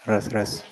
Раз, раз.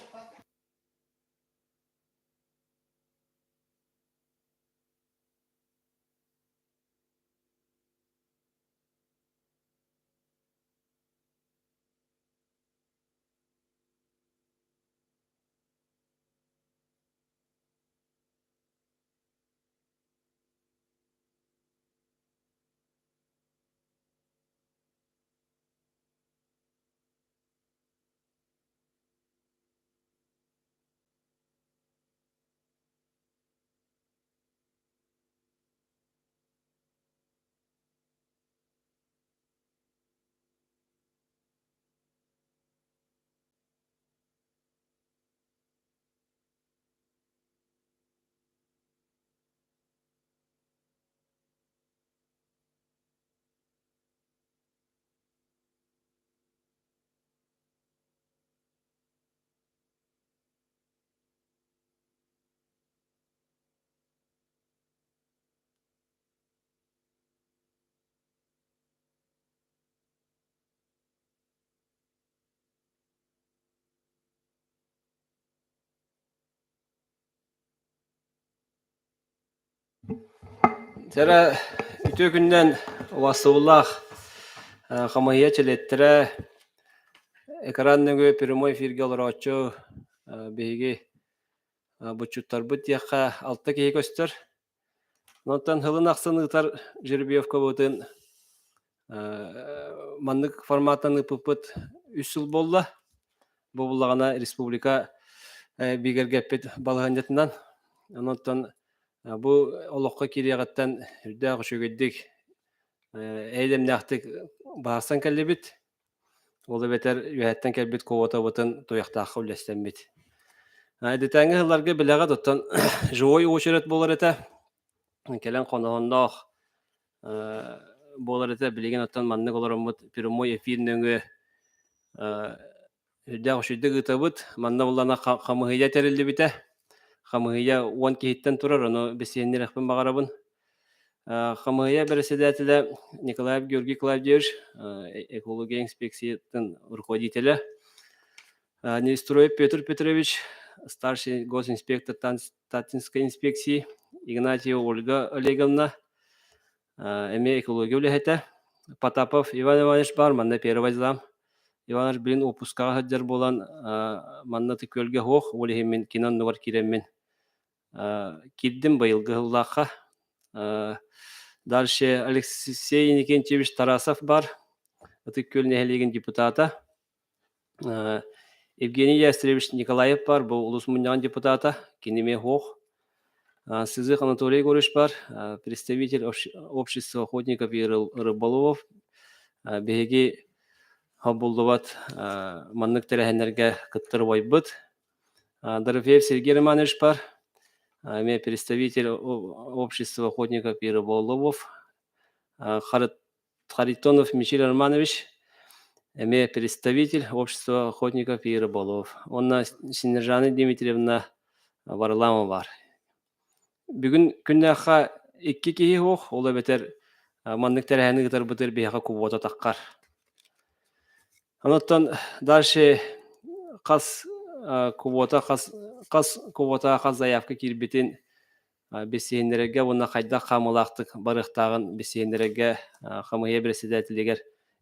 Сэрэ үтүө күнүнэн убастыбыллаах хамыыһыйа чилиэттэрэ, экран нөҥүө прямой эфиргэ олорооччу биһиги буччуттарбыт диэххэ алта киһи көстөр. Онтон сылын ахсын ыытар жеребьевкабытын маннык форматтан ыыппыппыт үс сыл буолла. Бу буллаҕына республика бигэргэппит балаһыанньатынан. Онтон бу олоххо киириэҕиттэн үрдээх үчүгэйдик, эйэлэмнээхтик баһарсан кэллибит. Ол эбэтэр үөһэттэн кэлбит квотабытын туйахтаахха үллэстэммит. Эдэтээҥҥи сылларга билэҕит, оттон живой очередь буолар этэ. Кэлэн хоноһонноох буолар этэ. Билигин оттон маннык олороммут прямой эфир нөҥүө Үрдээх үчүгэйдик ыытабыт. Манна буллана хамыһыйа тэриллибитэ. Хамыһыйа 10 киһиттэн турар, ону бэсиэннирэхпин баҕарабын. Хамыһыйа бэрэссэдээтэлэ Николаев Георгий Клавдиевич, экология инспекциятын руководителэ. Нестроев Петр Петрович, старший госинспектор Татинской инспекции, Игнатьева Ольга Олеговна, эмиэ экология үлэһитэ. Потапов Иван Иванович баар, манна первый зам. Иванович билин уоппускаҕа сылдьар буолан, манна күөлгэ суох, ол иһин мин кино оннугар киирэммин киирдим быйылгы сыллаахха. Дальше Алексей Иннокентьевич Тарасов баар, Ытык Күөл нэһилиэгин депутата. Евгений Ястребович Николаев баар, бу улус мунньаҕын депутата, кини эмиэ суох. Сызых Анатолий Егорович баар, представитель общества охотников и рыболовов. Биһиги хобуллубат маннык тэрээһиннэргэ кыттар убайбыт. Дорофеев Сергей Романович баар, эмиэ представитель общества охотников и рыболовов. Харитонов Мичил Романович, эмиэ представитель общества охотников и рыболов. Уонна Снежана Дмитриевна Варламова баар. Бүгүн күннээххэ икки киһи суох, ол эбэтэр маннык тэрээһини ыытарбытыгар биһиэхэ кубуота таххар. Онуттан дальше хас квота хас хас квота хас заявка киирбитин билсиһиннэрэргэ уонна хайдах хаамыылаахтык барыахтааҕын билсиһиннэрэргэ хамыыһыйа бэрэссэдээтэлигэр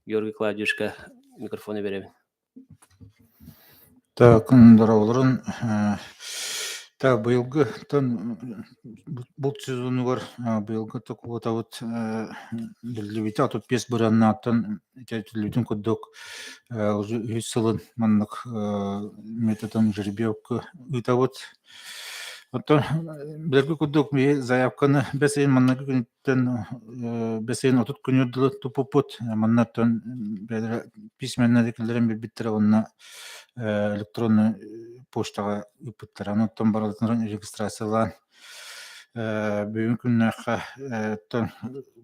Георгий Клавдиевичка микрофону биэрэбин. Так, дорооболорун. Так, быйылгы булт сезонугар быйылгы квотабыт биллибитэ 35 бырыаннааттан этиллибитин курдук үһүс сылын маннык методын жеребьевка ыытабыт. Оттон билэргэ курдук биһи заявканы бэс ыйын манныгы күнүттэн бэс ыйын 30 күнүгэр дылы туппуппут. Манна оттон бэйэлэрэ письменнай киллэрэн биэрбиттэрэ уонна электроннай почтаҕа ыыппыттара. Оттон барыларын регистрациялаан бүгүн күннээххэ оттон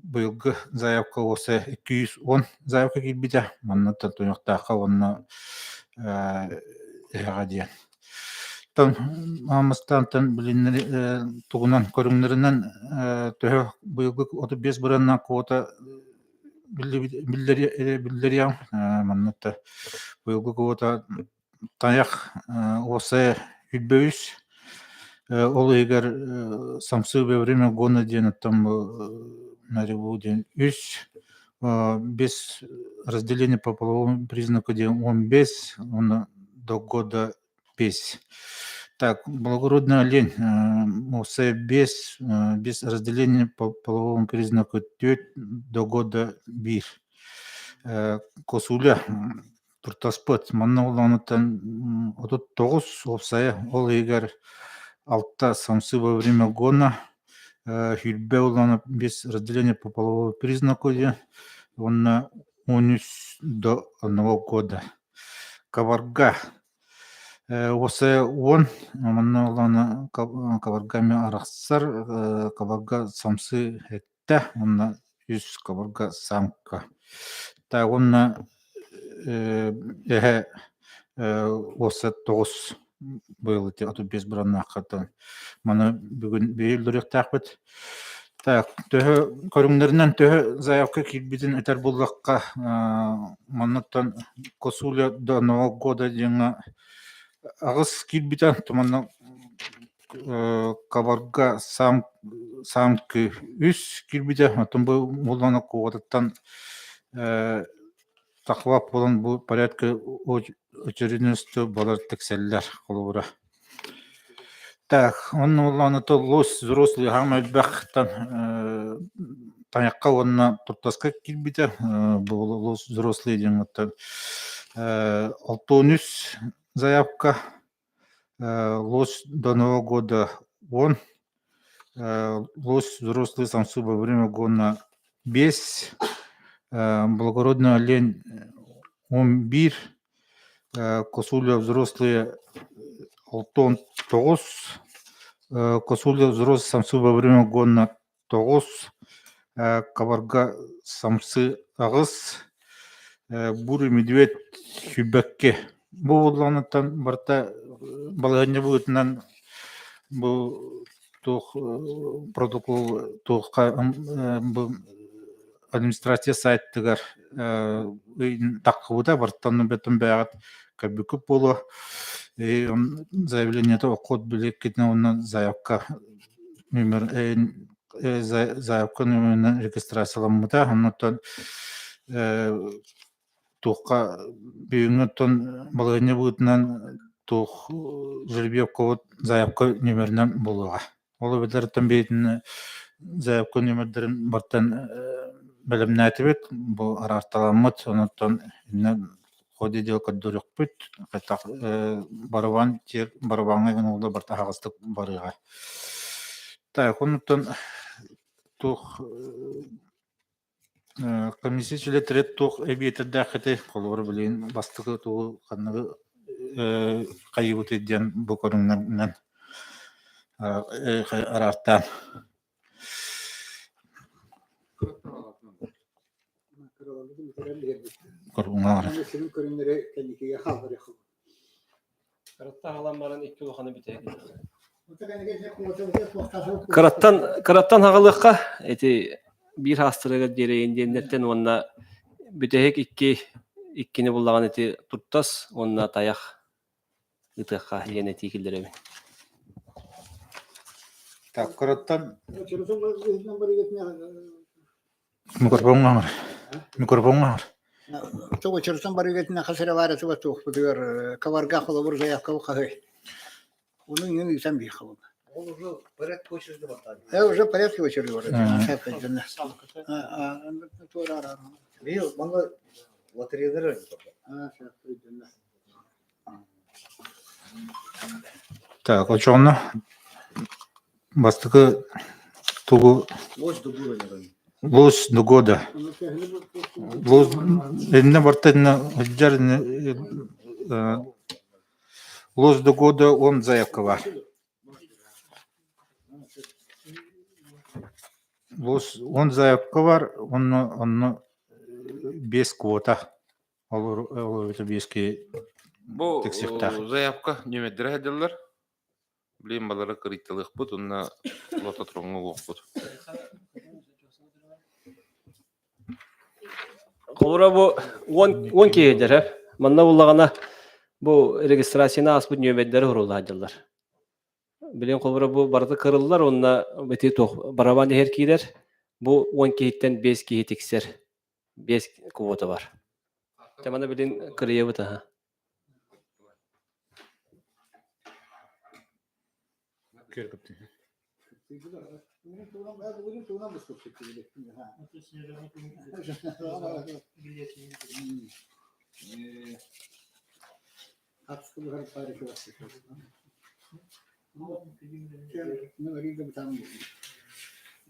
быйылгы заявка уопсайа 210 заявка киирбитэ. Манна оттон Туйахтаахха уонна эһэҕэ диэн. Оттон Маамыстаантан билиннэри тугунан көрүҥнэринэн төһө быйылгы 35 бырыаннаах квота биллэриэҕим. Манна быйылгы квота тайах уопсайа 103. Ол иһигэр самсы во время гона диэн оттон нареву диэн үс без разделения по половому признаку диэн 15 уонна до года 5. Так, благородный олень уопсайа 5 без разделения по половому признаку 4 до года 1. Косуля туртаспыт. Манна улаанытан 39 уопсайа, ол иһигэр алта самцы во время гона, сүүрбэ улаана без разделения по половому признаку диэн уонна 13 до одного года. Кабарга уопсайа 10, манна улаана кабарга эмиэ арахсар, кабарга самцы сэттэ уонна үс кабарга самка. Так уонна эһэ уопсай 9 быйыл ити 35 быраннааххаттан маны бүгүн бэйэллэриэхтээхпит. Так, төһө көрүҥнэринэн төһө заявка киирбитин этэр буоллахха, манныттан Косуля до Нового года диэҥҥэ аҕыс киирбитэ, манна Кабарга самки үс киирбитэ, оттон бу буоллаҕына куотаттан тахлап буолан бу порядка очередностью балар тиксэллэр холобура. Так, онно буоллаҕына лось взрослый хаама элбэхтэн тайахха уонна туртаска киирбитэ бу лось взрослый диэн оттон 63 заявка Лось до Нового года он, лось взрослый самцу во время гона 5, благородный олень он 1, косуля взрослые 69, косуля взрослый самцу во время гона 9, кабарга самцы 8, бурый медведь сүүрбэккэ. Бу буоллаҕыттан барыта балаһыанньа быһыытынан бу туох протокол туохха бу администрация сайтыгар таххыбыта барыттан бэтин бэйэҕит көрбүккүт буолуо. Заявлениета оккут биликкитинэ уонна заявка номер заявка номерынан регистрацияламмыта. Оннуттан туохха бүгүҥҥү оттон балаһыанньа быһыытынан туох жеребьевкабыт заявка нүөмэринэн буолуоҕа. Ол эбэтэр оттон бэйэтин заявка нүөмэрдэрин бартан бэлэмнээтибит, бу араарталаммыт, онуттан иннэ ходи дьыл көрдөрүөхпүт, хайдах барабан тиэр барабаҥҥа гыналла барыта аһаҕастык барыаҕа. Так, онуттан туох Комиссия чилиэттэрэ туох эбиэтэрдээххитий? Холобура, билигин бастакы тугу ханныгы хайыыбытый диэн бу көрүҥнэринэн араартаан. Кыраттан кыраттан аҕалыахха ити биир хаастарыгар диэри индиэннэртэн уонна бүтэһик икки иккини буллаҕына ити туртас уонна тайах ытыахха диэн этии киллэрэбин. Так, кыраттан Микрофоҥҥа оҥор. Микрофоҥҥа оҥор. Чоҕочорсон барыгытына хас эрэ баар этэ туохпутугар кабарга холобур заявка хаһый. Ону иҥин ыытан биир холобур. Ол уже порядке очереди баттаан. Уже порядке очереди бар. Быйыл манна лотереялар Так, очоҕуна бастакы тугу Луз до года. Луз иннэ барта иннэ сылдьар иннэ Луз до года он заявка бар. Луз он заявка бар, онно онно без квота. Ол ол биэски Бу тиксиэхтээх. заявка нүөмэрдэрэ сылдьаллар. Билигин балары кырыйталыахпыт уонна лототроҥҥа угуохпут. Холобура бу 10 киһи дэр, манна буллаҕына. Бу регистрацияны ааспыт нүөмэрдэри уруулаһа дьыллар. Билин холобура бу барыта кырыллар уонна ити туох барабан иһэр киирэр. Бу 10 киһиттэн 5 киһи тиксэр. 5 квота бар. Дьэ маны билин кырыйабыт аха.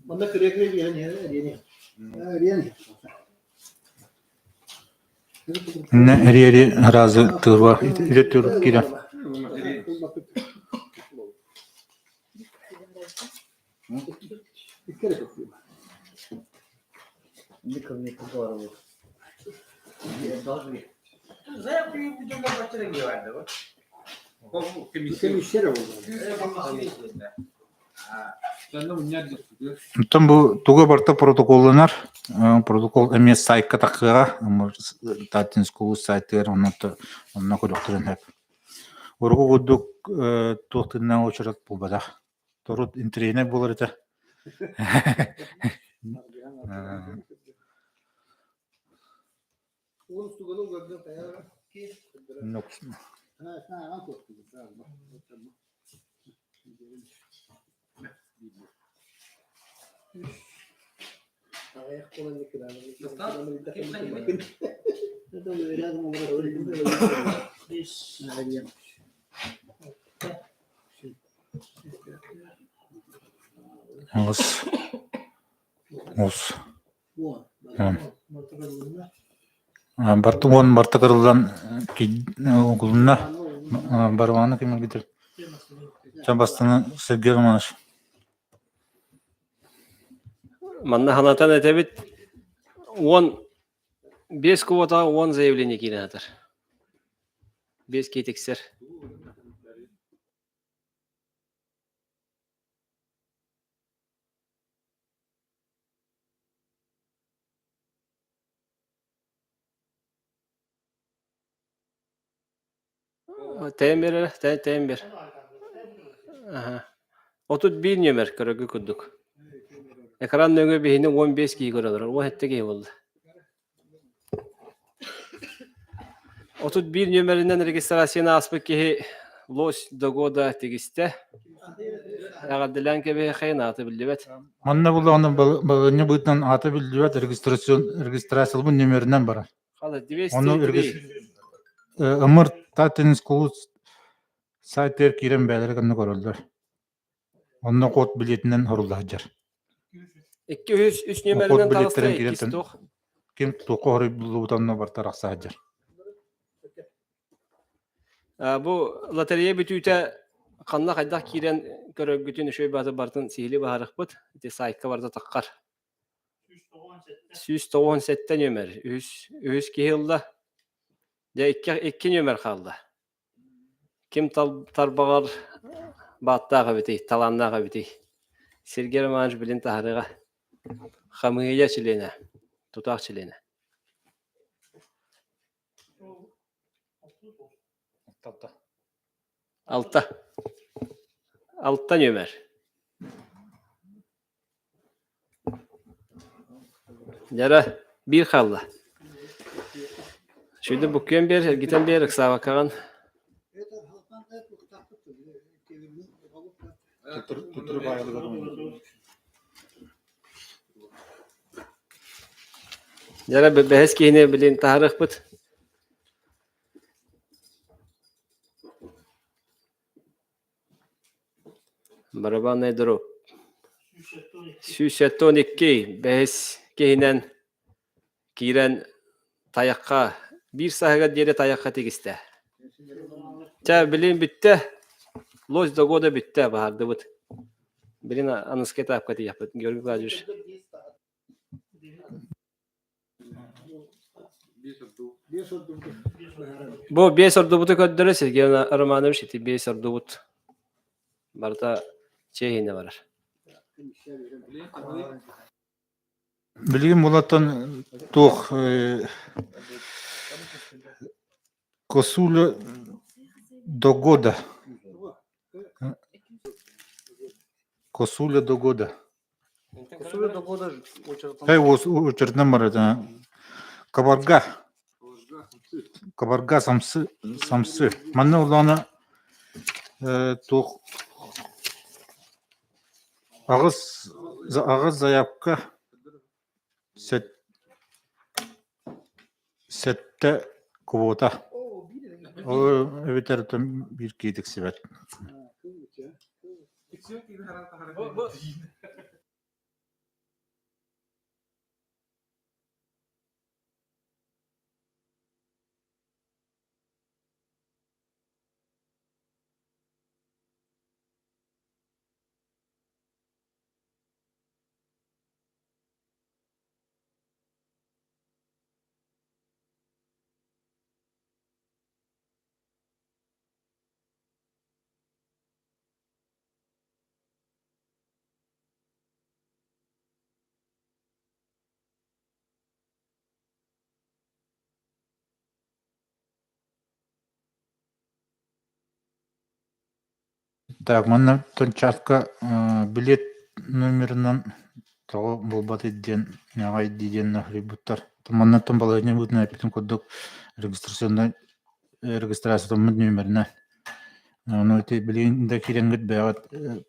Манна кырыа-кырыа биэрэн иһэр эриэни. Иннэ эриэри аразы тыырба иле түр киирэ. Оттон бу туга барыта протоколланар. Протокол эмиэ сайтка тахсыаҕа. Татинскулус сайтыгар онно онно көрүөхтэрин сөп. Урукку курдук туох тыыннаах уочарат буолбатах. Торут интэриэһинэй буолар этэ. Ус. Ус. Барты уон барта кырыллан угулунна. Барыбааны ким ылбытыр? Ча бастаны Сергей Романович. Манна санатан этэбит, 15 квотаҕа 10 заявление киирэн сытар. 5 киһи тиксэр. Тэйэн биэрэрэ, тэйэн биэр. Аһа. 31 нүөмэр көрөргө курдук. Экран нөҥүө биһини 15 киһи көрө олорор, 17 киһи буолла. 31 нүөмэринэн регистрацияны ааспыт киһи лось до года тигистэ. Эҕэрдэлээн кэбиһиэхэйин аата биллибэт. Манна буллаҕына балаһыанньа быһыытынан аата биллибэт регистрацион регистрациялабын нүөмэринэн барар. Хала Ону 203. Ымыр Татин School сайтыгар киирэн бэйэлэрэ гына көрөллөр. Онно код билиэтинэн хорулла сылдьар. 2 3 үс Код нүөмэринэн таҕыста, билиэттэрин киирэн иккис туох. ким туохха хоруйбуллубута онно барыта арахса сылдьар. Бу лотерея бүтүүтэ ханна хайдах киирэн көрөргүтүн үчүгэй бааты барытын сиһилии баһарыахпыт. Ити сайтка барыта таххар. 197 нүөмэр. Үһүс, үһүс киһи ылла. Дьэ, икки, икки нүөмэр хаалла. Ким тарбаҕар бааттаах эбитий, талааннаах эбитий? Сергей Романович билин таһарыаҕа. Хамыыһыйа чилиэнэ, тутаах чилиэнэ. Алта. Алта нүөмэр. Дьара, биир хаалла. Шүйді буккуйан биэр, эргитэн биэр, ыксаабаккаҕын. Дьара бэһис киһини билин таһарыахпыт. Барабанный дроп. 172 бэһис киһинэн киирэн тайахха биир саһыгар диэри тайахха тигистэ. Чэ, билин бүттэ. Лось до года бүттэ, баһардыбыт. Билин аныскы этапка тиийэхпит, Георгий Владимирович. Бу биэс ордубуту көрдөрө Сергей Романович ити биэс ордубут барыта чиэһинэ барар. Билигин булаттан туох косуля До года. Косуля до года. Косуля до года Эй, учердынан бар это. Кабарга. Кабарга самсы. Самсы. Манна улана туох аҕыс аҕыс заявка Сэттэ квота. Ол эбэтэр биир киһи тиксибэт. Так, манна чааска билиэт номерынан тоҕо буолбатый диэн аҕай дии диэн наһыйбыттар. Маннаттан балаһыанньа быһыытынан эппитим курдук регистрационнай регистрациятаммыт нүөмэринэн. Ону ити билигин да киирэҥҥит бэйэҕит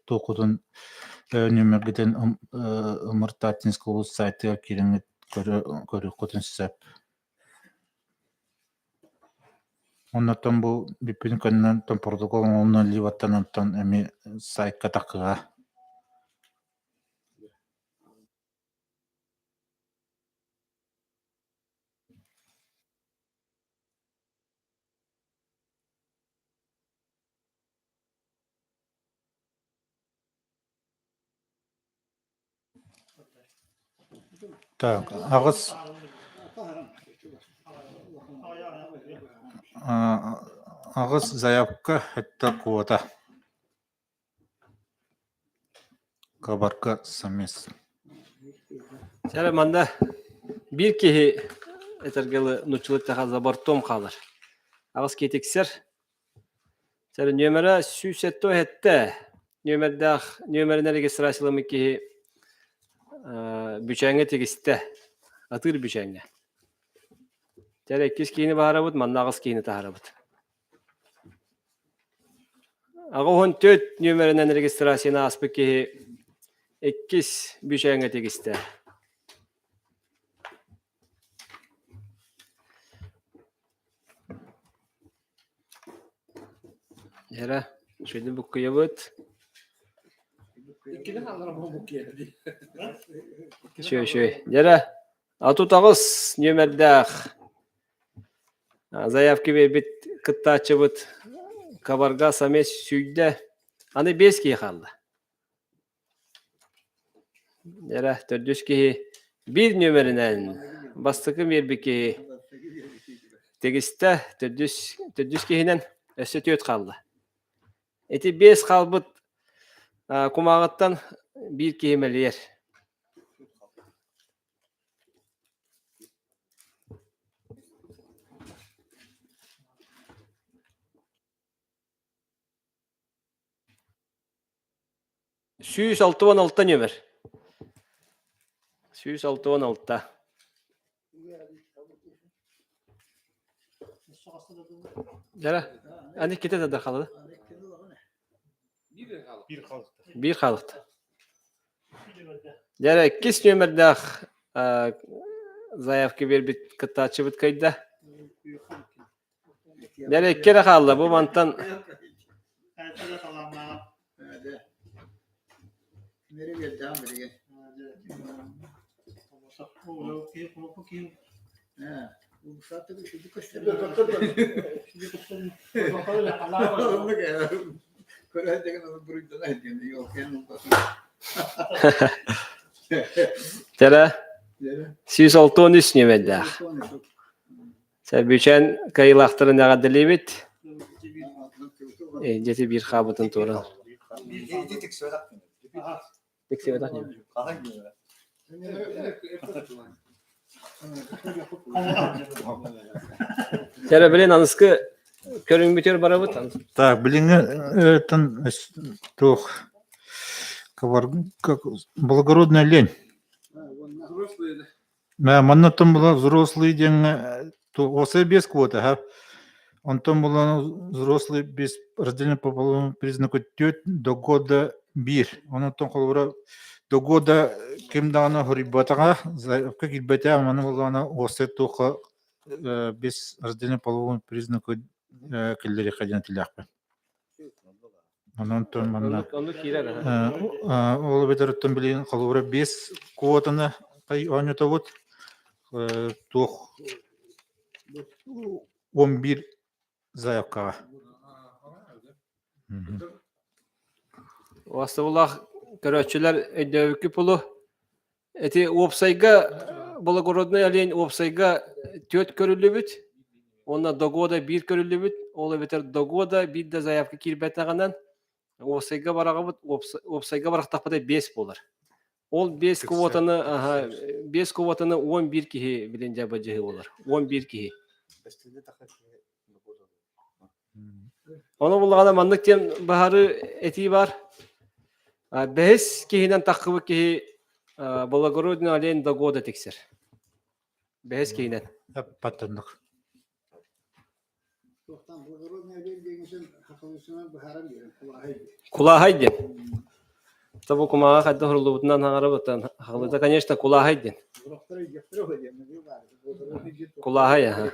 туоххутун нүөмэргитин Ымыр-Таттинскай улуус сайтыгар киирэҥҥит көрүөххүтүн сөп. Оннуттан бу бүппүтүн кэннэ протокол оҥоһуллан либаттан онтон эмиэ сайтка таххыа. Так, аҕыс аҕыс заявка это квота. Кабарка самец. Чэ манна биир киһи этэргэ дылы нууччалыы эттэххэ за бортом хаалар. Аҕыс киһи тиксэр. Чэ нүөмэрэ 177. Нүөмэрдээх нүөмэринэн регистрацияламмыт киһи Бүчээҥҥэ тигистэ. Атыыр Бүчээҥҥэ. Чэ иккис киһини баһарабыт, манна аҕыс киһини таһарабыт. 84 нүөмэринэн регистрацияны ааспыт киһи иккис Бүчээҥҥэ тигистэ. Эрэ, үчүгэйдик буккуйабыт. Үчүгэй, үчүгэй. Дьэрэ, 38 нүөмэрдээх заявка биэрбит кыттааччыбыт Кабарга Самес сүүйдэ. Аны биэс киһи хаалла. Эрэ, төрдүс киһи биир нүөмэринэн бастакы биэрбит киһи тигистэ, төрдүс, төрдүс киһинэн өссө түөрт хаалла. Ити биэс хаалбыт кумааҕыттан биир киһи мэлийэр. 166 нүөмэр. 166. Дьара, аны иккитэ да хаалла. Биир хаалыкта. Дьара, иккис нүөмэрдээх заявка биэрбит кыттааччыбыт кыайда. Дьэ, икки эрэ хаалла, бу мантан Тэрэ 163 нүөмэрдээх. Сэрбүүчээн кыайыылаахтарын эҕэрдэлиибит. Дьэти биир хаабытын туоран. Тиксибэтэх Чэ, билин аныскы Көрүҥмүтүгэр барабыт. Так, билиҥҥи туох благородная лень. Манна тон була взрослый диэҥҥэ уопсай без квота, ха. Онтон була взрослый без разделения по половому признаку түөрт до года биир. Онтон холобура до года ким даҕаны хоруйбатаҕа, заявка киирбэтэ, маны буоллаҕына уопсай туохха без разделения половому признаку киллэриэххэ диэн этилээхпин. Онон манна ол эбэтэр оттон билигин холобура биэс квотаны оонньотобут туох 11 заявкаҕа. Уостубулаах көрөөччүлэр өйдөөбүккүт пулу Ити уопсайга благородный олень уопсайга түөрт көрүллүбүт уонна догода биир көрүллүбүт. Ол эбэтэр догода биир да заявка киирбэтэҕинэн уопсайга бараҕабыт, уопсайга барахтахпыта биэс буолар. Ол биэс квотаны, аха, биэс квотаны 11 киһи билин дьабадьыһы буолар. 11 киһи. Ону буллаҕына маннык диэн баһары этии бар. Бэһис киһинэн таххыбыт киһи благородный олень до года тиксэр. Бэһис киһинэн. Паттаннык. Кулааһай диэн. Тобу кумааҕа хайдах уруллубутунан хаҥарабыттан хаҕылыта, конечно, кулааһай диэн. Кулааһай, аха.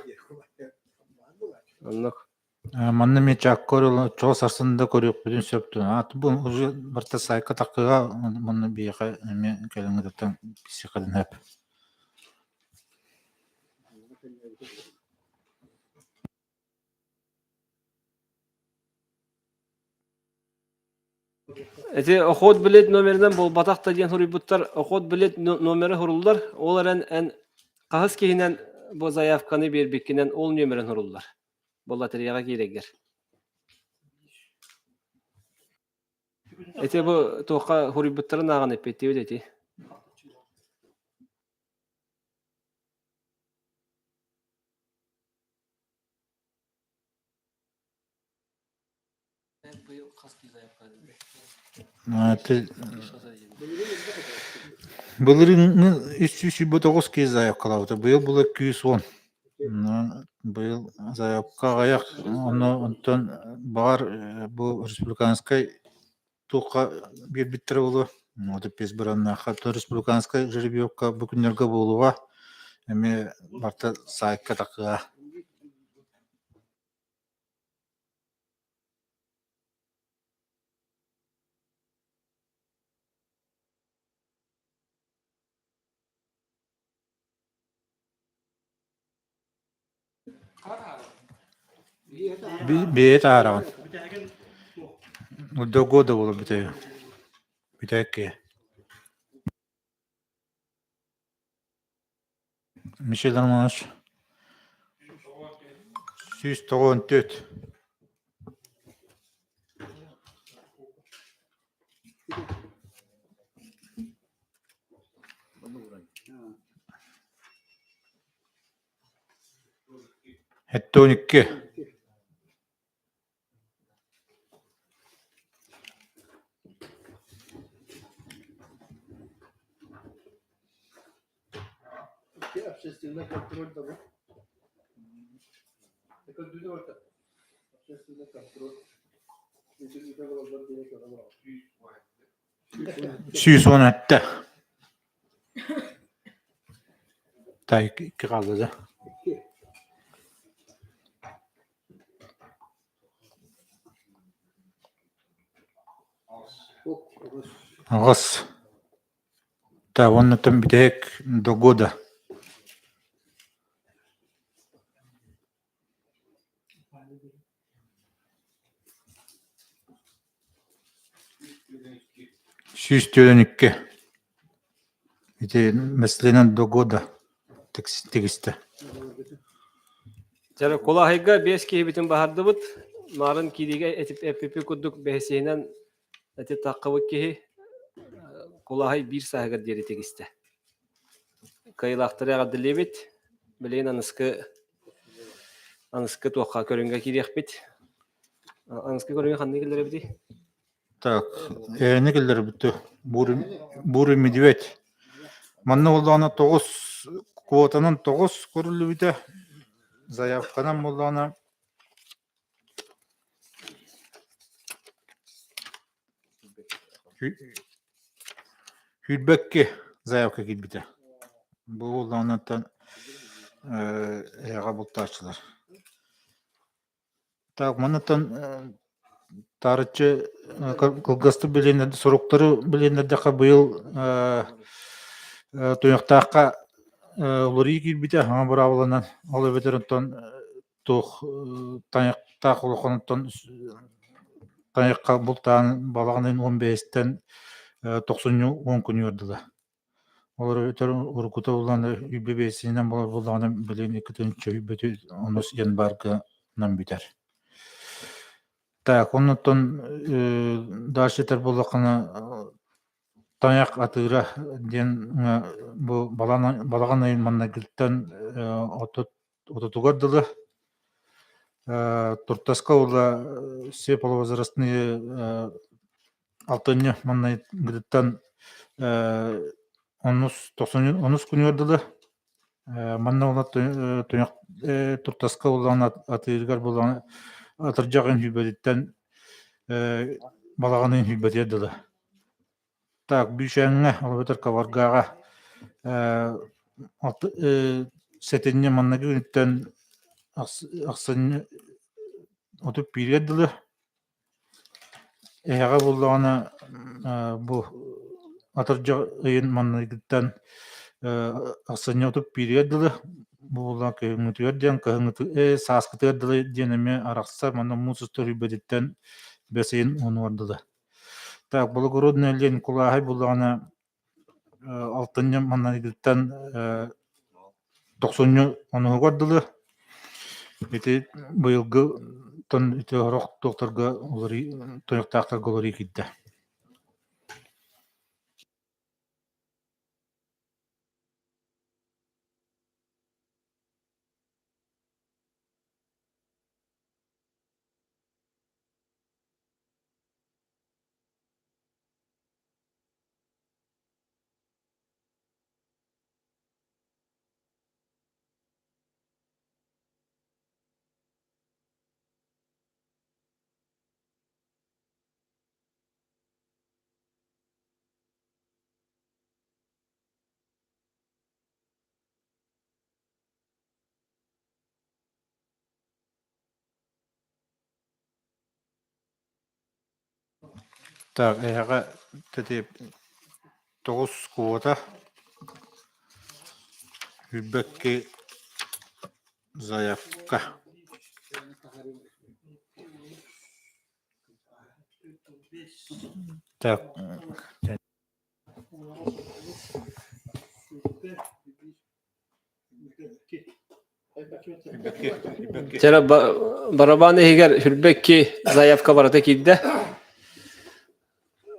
Оннук. Манна эмиэ чаакка чоҕо сарсын да көрүөхпүтүн сөп дуо? Аат бу уже барыта саайка такыга манна биһиэхэ эмиэ кэлиҥҥититтэн сиэххитин сөп. Ити охот билет номерынан буолбатах да диэн суруйбуттар. Охот билет номера суруллар. Ол эрэн эн хаһыс киһинэн бу заявканы биэрбиккинэн ол нүөмэрин суруллар. Бу лотереяҕа киирэргэр. Ити бу туохха суруйбуттарын ааҕан эппиэттиибит ити. Былырыыҥҥы 329 киһи заявкалаабыта, быйыл була 210. Быйыл заявка аҕыйах, онно онтон баҕар бу республиканскай туохха биэрбиттэрэ буолуо, вот быраннаахха республиканскай жеребьевка бу күннэргэ буолуоҕа, эмиэ барыта саайтка тахсыа. Бэйэ таараҕын До года буолар бүтэйэ бүтэккэ Михаил Романович 194. 72. Общественный контроль да бу. Общественный контроль. 117. Тай икки хаалла да. Аҕыс. Так, уонна бүтэһик до года. 142. Ити мэсленэн до года тигистэ. Дьэ, Кулаһайга биэс киһибитин баһардыбыт. Маарын киириигэ эппиппит курдук бэһисиһинэн эти таххыбыт киһи Кулаһай биир сааһыгар диэри тигистэ. Кыайыылаахтары эҕэрдэлиибит. Билигин аныскы Аныскы туохха көрүҥҥэ киириэхпит. Аныскы көрүҥҥэ ханна киллэрэбитий? Так, эһэни киллэрбит Бурый медведь. Манна буоллаҕына тоҕус квотанан тоҕус көрүллүбүтэ. Заявканан буоллаҕына Сүүрбэкки заявка киирбитэ. Бу буоллаҕына эһэҕэ бултааччылар. Так, маннаттан таарыччы кылгастык билиэннэр соруктары билиэннэрдэххэ быйыл Туйахтаахха уларыйыы киирбитэ саҥа быраабыланан ол эбэтэр онтон туох тайахтаах улаханыттан тайахха бултаан балаҕан уон бэйэстэн тохсунньу уон күнүгэр дылы. Ол эбэтэр уруккута булан үйбэ биэсинэн буолар буоллаҕына билигин иккитин чөйбөтү онус январьганан бүтэр. Так, оннуттан дальше этэр буоллаххына Тайах атыыра диэн бу балаҕан ыйын маннайгыттан отутугар дылы Туртаска ула все полувозрастные алтынньы маннайгыттан онус онус күнүгэр дылы манна ула Туртаска улаан атыырыгар булан атырдьах үһүйбэтиттэн балаҕанын үһүйбэтигэр дылы. Так, Бүүчээҥҥэ, ол эбэтэр Кабаргааҕа сэтинньи манныгы күнүттэн ахсынньы отут бииргэ дылы эһэҕэ буллаҕына бу атырдьах ыйын манныгыттан ахсынньы отут бииргэ дылы бу буоллаҕына кыһыҥҥытыгар диэн кыһыҥҥыты сааскытыгар дылы диэн эмиэ арахсар манна муус устар үрбэтиттэн бэс ыйын уонугар дылы. Так, благородная лень кулааһай буллаҕына алтынньы манныгыттан тохсунньу онуһугар дылы ити быйылгы тон ити сорох туохтарга уларый тойуктаахтарга уларыы киирдэ. Так, эһэҕэ ити тоҕус квота үрбэкки заявка. Так, Чара барабан иһигэр Хүрбэкки заявка барыта киирдэ.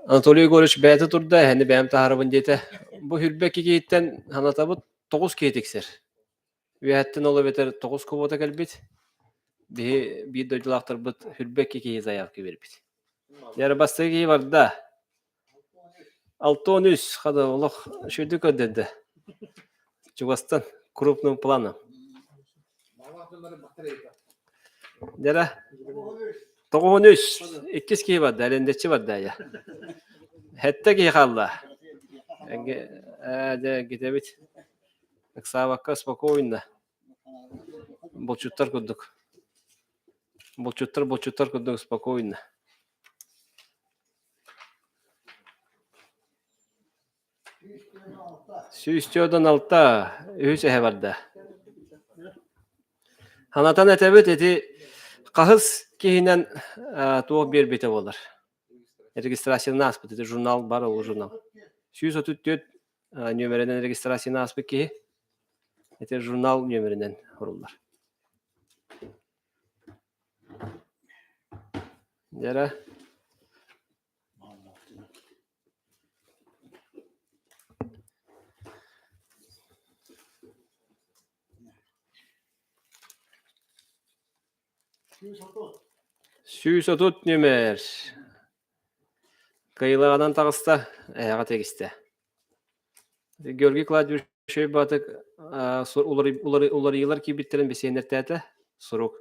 Анатолий Егорович бэйэтэ турда, эһэни бэйэм таһаарабын диэтэ. Бу Хүрбэкки киһиттэн санатабыт тоҕус киһи тиксэр. Үөһэттэн ол эбэтэр тоҕус кубуота кэлбит. Биһи биир дойдулаахтарбыт Хүрбэкки киһи заявка биэрбит. Дьэ, бастакы киһи барда. 63 хата олох үчүгэйдик көрдөрдө. Чугастан крупным планом. Дьэ тоҕуһун үс иккис киһи барда, эрэндеччи барда айа. Сэттэ киһи хаалла. Ээ дьэ гитэбит. Ыксаабакка спокойно. Булчуттар курдук. Булчуттар булчуттар курдук спокойно. 146 үһүс эһэ барда. Санатан этэбит ити хаһыс киһинэн туох биэрбитэ буолар. Регистрацияны ааспыт ити журнал бар ол журнал. 134 нүөмэринэн регистрацияны ааспыт киһи ити журнал нүөмэринэн суруллар. Дьэрэ 130 нүөмэр. Кыайыылааҕынан таҕыста, эһэҕэ тигистэ. Георгий Кладьевич Шөйбатык уларыйыылар киирбиттэрин бэсиэннэртээтэ. Сурук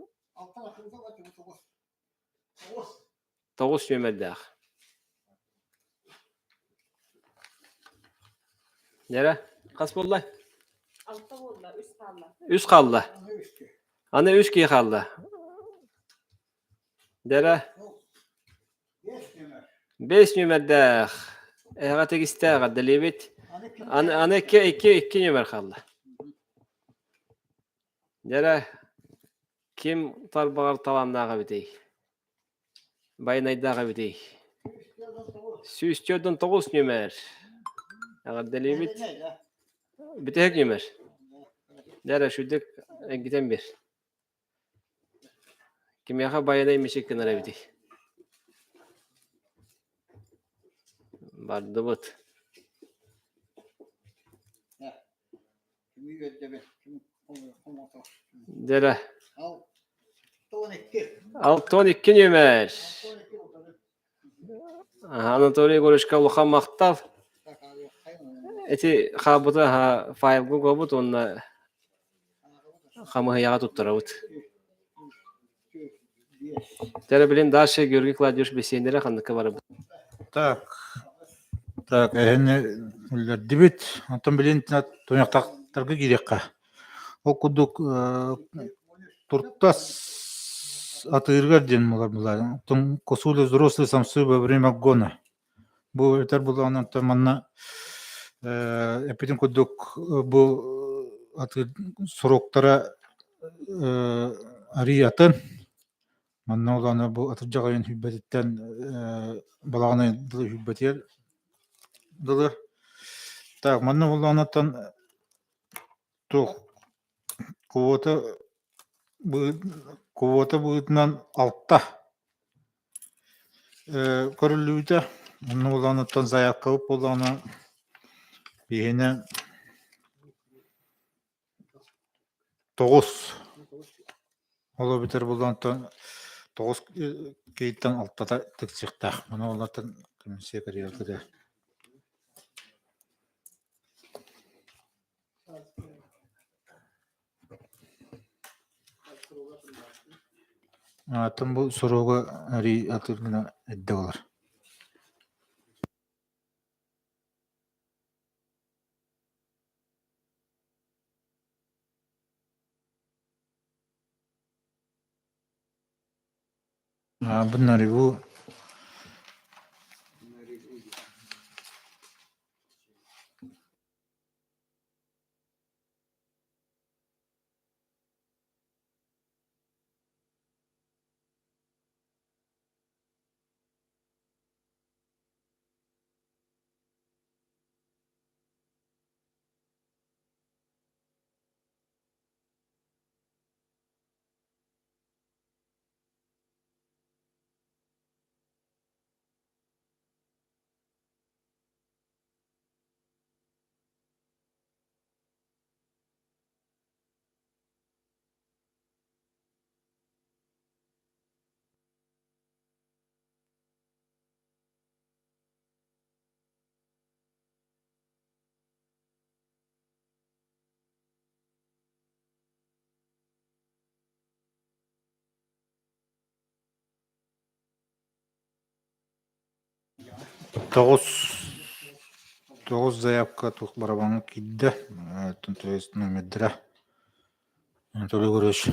9 нүөмэрдээх. Нера, хас буолла? Алта буолла, үс хаалла. Үс хаалла. Аны үс киһи хаалла. Дэрэ. Бэс нүөмэрдээх. Эһэҕэ тигистээх эрдэлиибит. Аны, аны икки, икки, икки нүөмэр хаалла. Дэрэ, ким тарбаҕар талааннаах эбитий? Байанайдаах эбитий? 149 нүөмэр. Эҕэрдэлиибит. Бүтэһик нүөмэр. Дэрэ, шүдүк эргитэн биэр. Кимиэхэ байанай мичик гынар эбитий? Бардыбыт. Дьэрэ. 62 нүөмэр. Анатолий Егоровичка улахан махтал. Ити хаалбыты файлга угабыт уонна хамыһыйаҕа туттарабыт. Дьэ, билин дальше Георгий Кладьевич бэсиэннэрэ ханныкка барабыт? Так, так, эһини үллэрдибит. Онтон билин туйахтарга киириэххэ. Ол курдук туртас атыырыгар диэн буолар буолар. Оттон косули взрослые самцы во время гона. Бу этэр булаҕынан оттон манна эппитин курдук бу атыыр сроктара арыый атын. Манна ол аны бу атырдьах ыйын сүүрбэтиттэн балаҕан ыйын дылы сүүрбэтигэр дылы. Так, манна буллаҕынаттан туох квота квота быһыытынан алта Көрүллүбүтэ. Онно буоллаҕына заявкабыт буоллаҕына биһиэнэ 9. Ол эбэтэр буоллаҕына 9 киһиттэн алтата тиксиэхтээх. Маны буоллаҕына комиссия карьерата Аатын бу суруга арый атыр гына эрдэ буолар. Бу наригу 9 9 заявка туох барабаҥҥа киирдэ, то есть номердара Анатолий Егорович.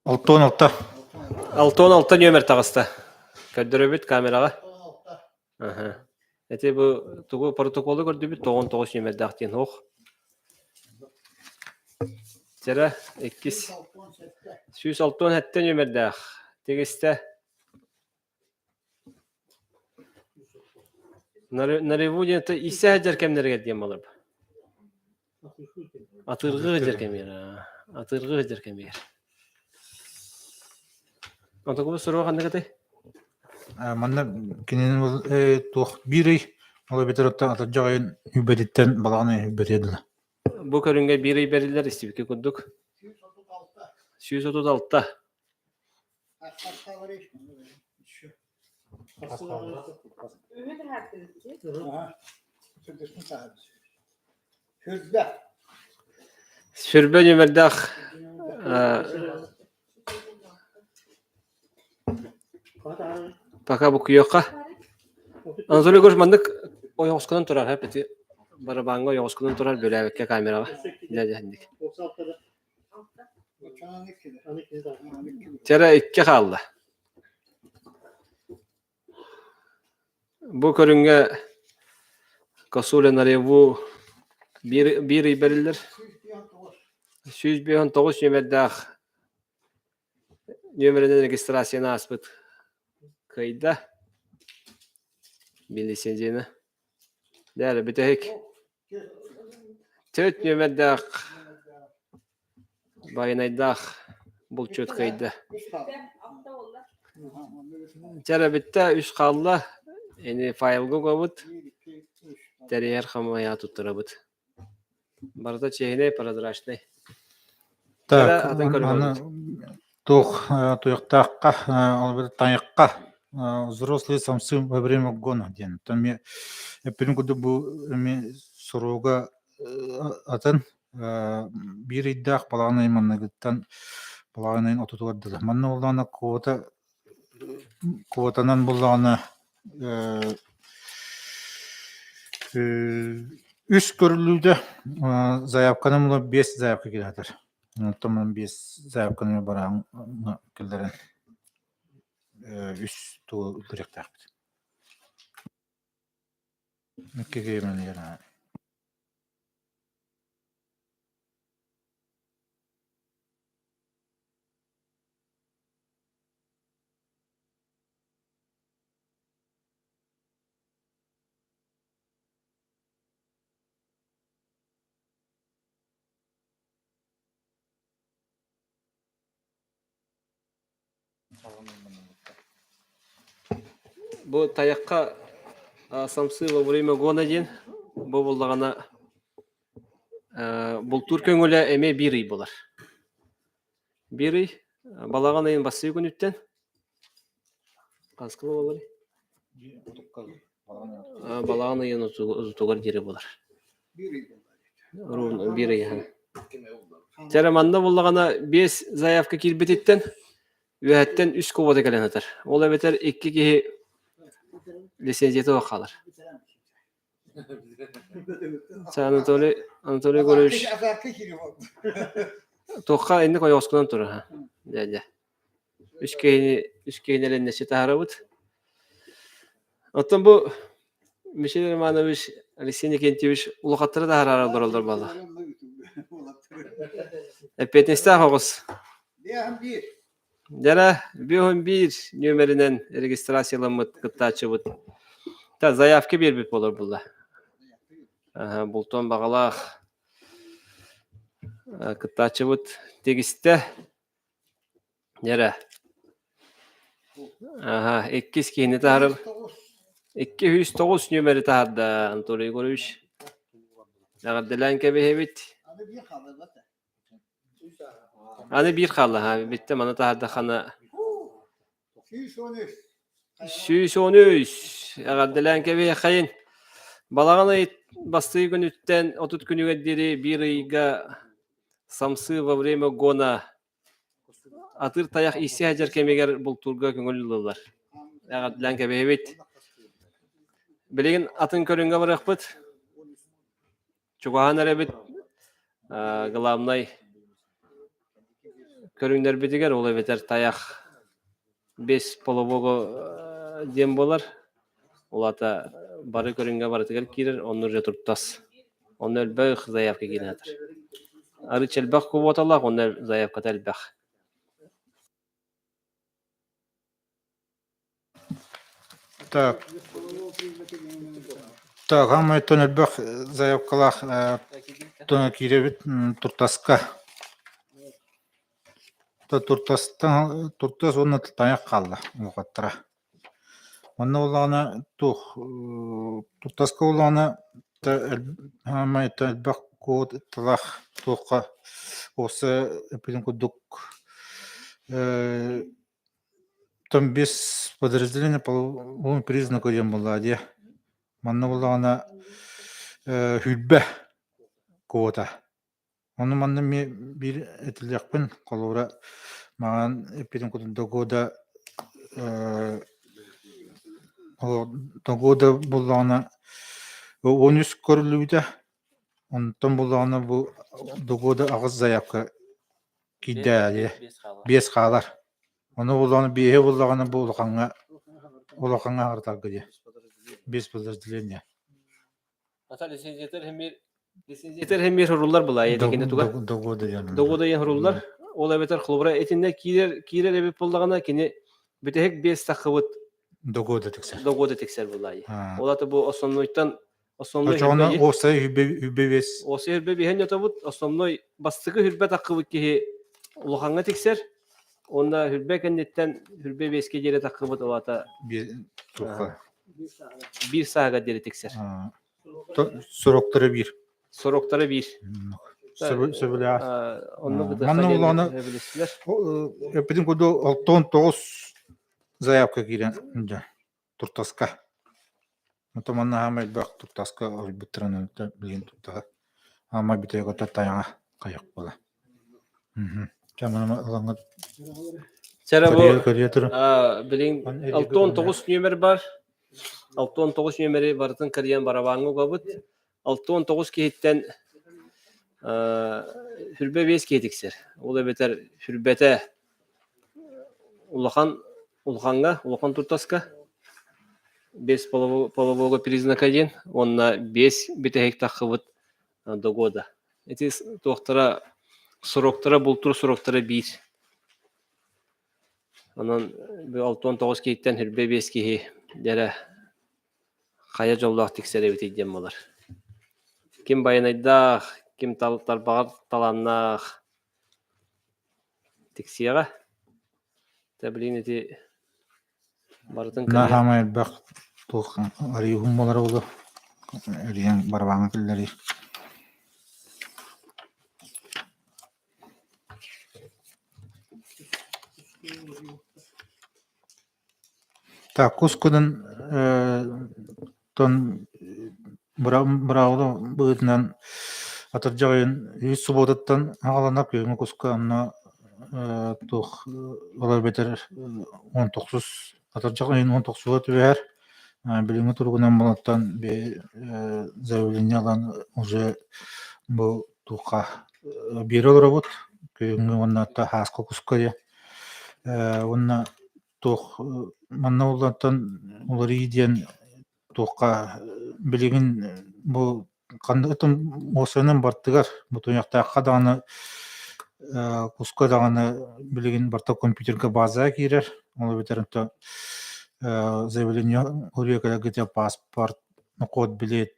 66. 66 нүөмэр таҕыста. Көрдөрөбүт камераҕа. Аха. Эти бу тугу протоколу көрдүбүт 99 нүөмэрдээх диэн ох. Тера иккис 167 нүөмэрдээх. тигистэ. Нареву диэн иссэ сылдьар кэмнэригэр диэн буолар. Атыыргыы сылдьар кэмигэр. Атыыргыы сылдьар кэмигэр. Онтукубут суруга ханнык этэй? Манна кинини туох биир ый ол эбэтэр оттон атырдьах ыйын үбэтиттэн балаҕан ыйын үбэтигэр дылы. Бу көрүҥҥэ биир ый бэриллэр истибиккэ курдук. 136. Сүрбэ нүмердээх пока букуйуохха. Анатолий Егорович маннык ойоҕоскунан турар һэ ити барабааҥҥа ойоҕоскунан турар бөлөөбүккэ камераҕа дьэ дьэ Чэрэ икки хаалла. Бу көрүҥҥэ Косуля Нареву биир, биир ый бэриллэр. 159 нүөмэрдээх нүөмэринэн регистрацияны ааспыт кыайда. Биир лицензияны. Дээрэ бүтэһик. Төрт нүөмэрдээх Байанайдаах булчут кыайда. Чэрэ бүттэ, үс хаалла. Ини файлга угабыт, тэрийэр хамыйа туттарабыт. Барыта чиэһинэй, прозрачнай. Так, аны туох туйахтаахха, ол тайахха взрослые самцы во время гона диэн. Оттон эмиэ эппитим курдук бу эмиэ суруга атын биир ыйдаах балаҕан ыйын манныгыттан балаҕан ыйын отутугар дылы. Манна буоллаҕына квота квотанан буоллаҕына үс көрүллүүтэ заявканан була биэс заявка киирэр. Оттон биэс заявканы бараан киллэрэн үс тугу ылларыахтаахпыт. Икки киһи Бу тайахха самсы во время гона диэн бу буллаҕына бултуур көҥүлэ эмиэ биир ый буолар. Биир ый балаҕан ыйын бастакы күнүттэн хаскыла буоларый? Балаҕан ыйын устугар диэри буолар. Ровно биир ый Чэрэ манна буллаҕына биэс заявка киирбититтэн үөһэттэн үс квота кэлэн сытар. Ол эбэтэр икки киһи лицензията суох хаалар. Анатолий Анатолий Егорович туохха инник ойоҕоскунан турар ха дьэ дьэ үс киһини үс киһини элэннэччи таһаарабыт. Оттон бу Михаил Романович, Алексей Никентьевич улахаттары таһараары олороллор буолла. Эппиэтинэстээх оҕус. Дьэрэ, бүһүн биир нүөмэринэн регистрацияламмыт кыттааччыбыт. Та заявка биэрбит буолар булла. Бултуон баҕалаах кыттааччыбыт тигистэ. Дьэрэ. Аха, иккис киһини таһарым. 209 нүөмэри таһаарда Анатолий Егорович. Эҕэрдэлээн кэбиһэбит. Аны биир хаалла, ха, бүттэ маны таһаардаххына 113 эҕэрдэлээн кэбиһиэххэйин. Балаҕан ый бастыы күнүттэн 30 күнүгэр диэри биир ыйга самсы во время гона атыыр тайах иисси сылдьар кэмигэр бултуурга көҥүл ылыллар. Эҕэрдэлээн кэбиһэбит. Билигин атын көрүҥҥэ барыахпыт. Чугаһаан эрэбит главнай көрүҥнэрбитигэр ол эбэтэр тайах без полового диэн буолар. Ол аата бары көрүҥҥэ барытыгар киирэр, онно уже туртас. Онно элбэх заявка киирэн сытар. Арыый элбэх квоталаах, онно заявката элбэх. Так, так, хамайтон элбэх заявкалаах киирэбит туртаска. Туртастан туртас уонна тайах хаалла улахаттара. Онно буоллаҕына туох туртаска буоллаҕына хаамай элбэх куот талах туохха уопсай эппитин курдук там без подразделения полового признака диэн буоллаҕа дии. Манна буоллаҕына хүрбэ квота. Ону манна эмиэ биир этиллиэхпин, холобура, маҕан эппитин курдук догода догода буллаҕына 13 көрүллүбүтэ, онтон буллаҕына бу догода аҕыс заявка киирдэ биэс хаалар. Ону буллаҕына биэһи буллаҕына бу улахаҥҥа улахаҥҥа аһартарга диye. Без подразделения. Ата лицензиятер хэмир лицензиятер хэмир хуруллар булаа кини туга. Догода диэн. Догода диэн хуруллар. Ол эбэтэр холобура итиннэ киирэр киирэр эбит буоллаҕына кини бүтэһик биэс таххыбыт Догода тиксэр. Догода тиксэр булаа. Ол ата бу основнойтан основной Очоҕуна уопсай хүрбэ биэс. Уопсай хүрбэ биэһин отобут основной бастакы хүрбэ таххыбыт киһи улахаҥҥа тиксэр. Уонна хүрбэ кэнниттэн хүрбэ биэскэ диэри таххыбыт ол ата биир саага диэри тиксэр. Сороктара биир. Сороктара биир. Сөбүлээх. Манна улаана эппитин курдук 69 заявка киирэн туртаска. Ото манна хаама элбэх туртаска ойбуттаран билигин туртаха. Хаама бүтэйгэ тайаҥа хайах буола. Чара бу билин 69 нүөмэр бар. 69 нүөмэри барытын кырыйан барабааҥҥа угабыт. 69 киһиттэн хүрбэ биэс киһи тиксэр. Ол эбэтэр хүрбэтэ улахан улахаҥҥа, улахан туртаска без полового признака диэн уонна биэс бүтэһик таххыбыт до года. Ити туохтара сроктара бултуур сроктара биир. Онон 69 киһиттэн хүрбэ биэс киһи дьэрэ хайа дьоллоох тиксэр эбитий диэн буолар. Ким байанайдаах, ким тарбаҕар талааннаах тиксиэҕэ. Тэ билигин ити барытын Наһаамай элбэх туох арыйыһым буолара буолуо. Эрийэн барабааҥҥа киллэрии. Так, кус күнүн тон быраабыла быһыытынан атырдьах ыйын үһүс субуотаттан аҕаланар күһүҥҥү куска онно туох ол эбэтэр 19 атырдьах ыйын 19-угар түбэһэр. Билиҥҥи туругунан балартан заявление ылан уже бу туохха биэрэ олоробут күһүҥҥү уонна хааска куска диye. Уонна туох манна улартан уларыйыы диэн туохха билигин бу ханныгытын уопсайынан бартыгар бутуйахтаахха даҕаны куска даҕаны билигин барыта компьютерга базаҕа киирэр ол эбэтэр онто заявление уруйа кэлэргитэ паспорт код билет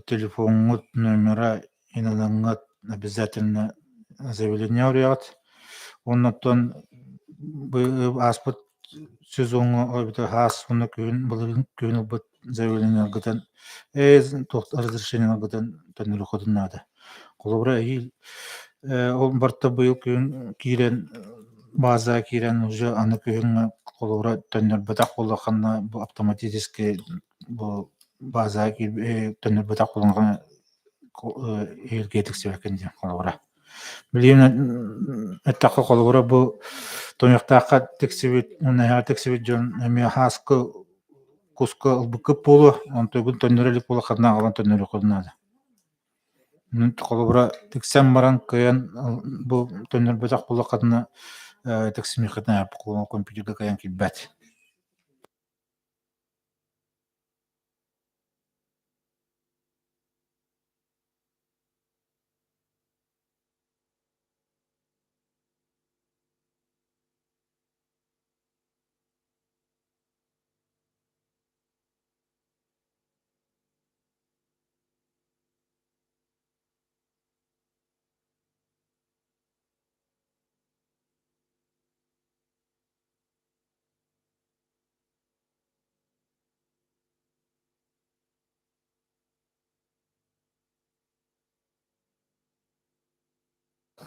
телефоҥҥут номера иналаҥҥыт обязательно заявление уруйаҕыт оннуттан ааспыт сезоҥҥа эбэтэр хаас уонна күһүн былырыын күһүн ылбыт заявлениеларгытын туох разрешениеларгытын төннөрүөххүтүн наада. Холобура эһиил ол барыта быйыл күһүн киирэн базаҕа киирэн уже аны күһүҥҥэ холобура төннөрбөтөх буоллаххына бу автоматически бу базаҕа төннөрбөтөх буоллаххына эһиилгэ тиксибэккин диэн холобура. Билигин эттэххэ холобура бу Тойохтооххо тиксибит уонна эһэҕэ тиксибит дьон эмиэ хааскы куска ылбыккыт буолуо, онтугун төннөрө илик буоллаххытына аҕалан төннөрүөххүтүн наада. Холобура тиксэн баран кыайан бу төннөрбөтөх буоллаххытына тиксимиэххитин компьютерга кыайан киирбэт.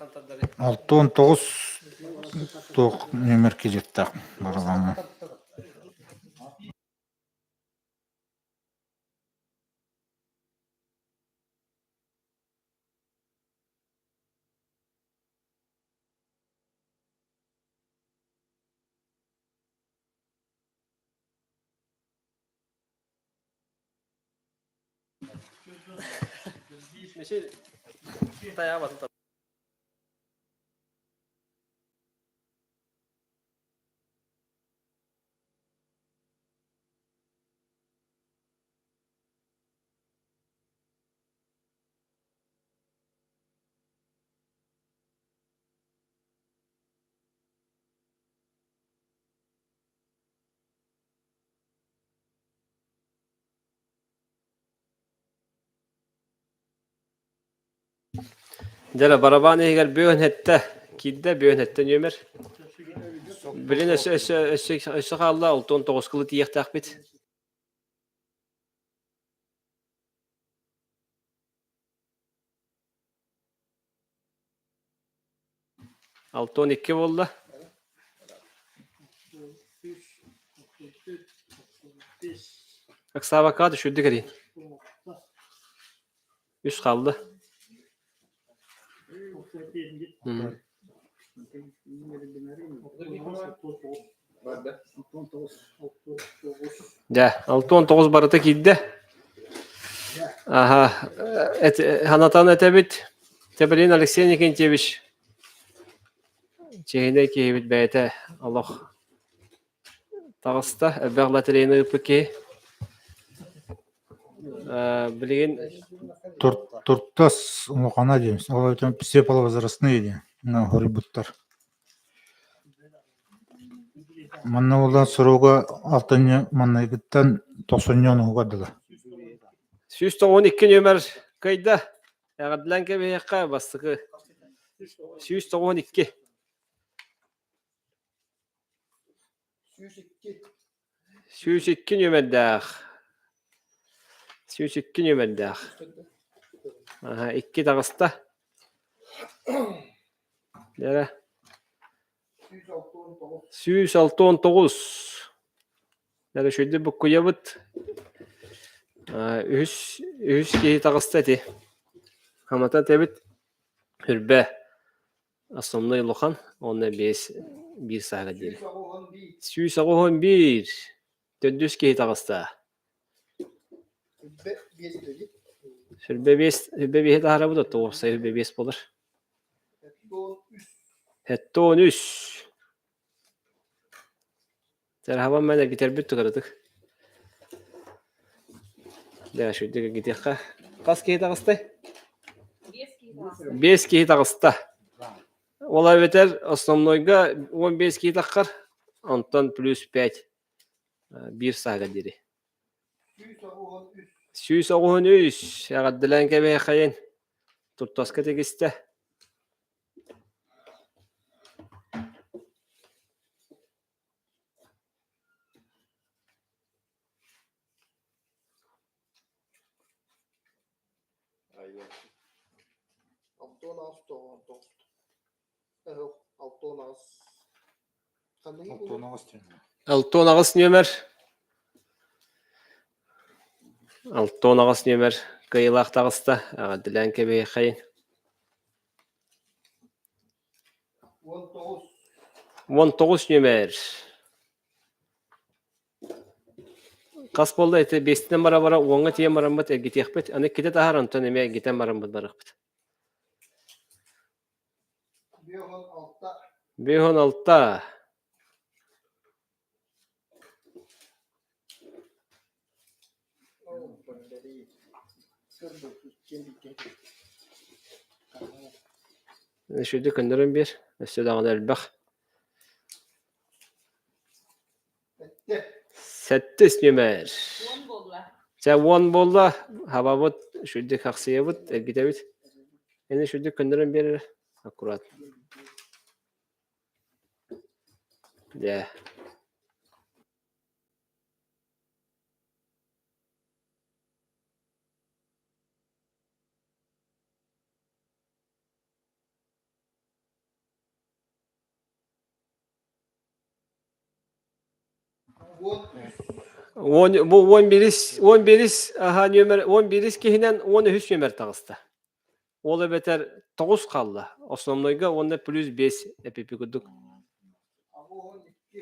69 туох нүөмэр киириэхтээх барабаҥҥа. Дьэ, барабан иһигэр бүөн эттэ, киирдэ бүөн эттэ нүөмэр. Билин өссө өссө өссө өссө хаалла, 69 кылы тиийиэхтээхпит. 62 буолла. Ыксаабакка түшүрдүк эрий. Үс хаалла. Дьэ, 69 барыта киирдэ. Аха, санатан этэбит. Тэбэлин Алексей Никитич чиэһинэй киһибит бэйэтэ олох таҕыста. Элбэх лотереяны ыыппыт киһи. Билигин Туртас улахана диэн, ол эбэтэр все полувозрастные диэн хоруйбуттар. Манна буолан срога алтынньы манныгыттан тохсунньу онуһугар дылы. 192 нүөмэр кыайда. Эҕэрдэлээн кэбиһиэххэ бастакы 192. 102 нүөмэрдээх. 102 нүөмэрдээх. Аха, икки таҕыста. Дьэрэ. 169. Дьэрэ үчүгэйдик буккуйабыт. Үһүс үһүс киһи таҕыста ити. Хамата этэбит. Үрбэ Основной улахан уонна биэс биир сааһыгар диэри. 181. Төрдүс киһи таҕыста. Сүрбэ биэс, сүрбэ биэһи таһаарабыт, оттон уопсай сүрбэ биэс буолар. 73. Тэрхабан мен эргитэрбит тугаратык. Дэ, шүрдүк эргитиэххэ. Хас киһи таҕыстай? Биэс киһи таҕыста. Ол эбэтэр основнойга 15 киһи таххар, онтон плюс 5 биир саага диэри. 193 эҕэрдэлээн кэбиһэххэйин. Туртаска тигистэ. 68 нүөмэр 68 нүөмэр кыайыылаах таҕыста эҕэрдэлээн кэбиһиэххэйин. 19 нүөмэр. Хас буолла ити биэстинэн бара-бара уоҥҥа тиийэн бараммыт эргитиэхпит. Аны иккитэ таһаар онтон эмиэ эргитэн бараммыт барыахпыт. 56. Үчүгэйдик көннөрөн биэр, өссө даҕаны элбэх. Сэттис нүөмэр. Чэ, уон буолла, хабабыт, үчүгэйдик хахсыйабыт, эргитэбит. Ини үчүгэйдик көннөрөн биэрэр, аккурат. Дьэ. Уон, бу 11 11 аха нүөмэр 11 киһинэн 13 нүөмэр таҕыста. Ол эбэтэр 9 хаалла. Основнойга уонна плюс 5 эпипи курдук.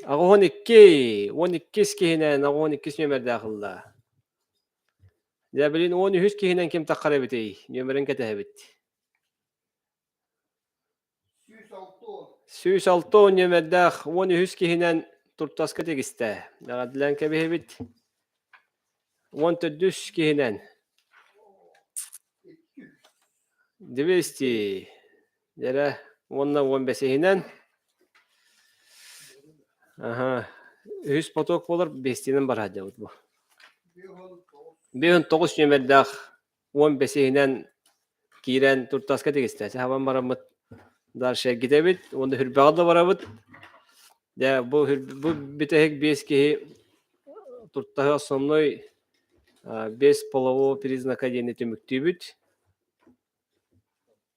82, 12 киһинэн 82 нүөмэрдээх ылла. Дьэ, билин 13 киһинэн ким таххар эбитий? Нүөмэрин кэтэһэбит. 160 нүөмэрдээх 13 киһинэн туртаска тигистэ. Эҕэрдэлээн кэбиһэбит. 14 киһинэн 200 дьэрэ уонна 15-иһинэн аха үһүс поток буолар биэстиинэн бараадьабыт бу. 59 нүөмэрдээх 15-иһинэн киирэн туртаска тигистэ. Саһабан бараммыт дальше эргитэбит уонна хүрбэҕэ да барабыт. Дьэ бу бу бүтэһик биэс киһи туртаһы основной без полового признака диэни түмүктүүбүт.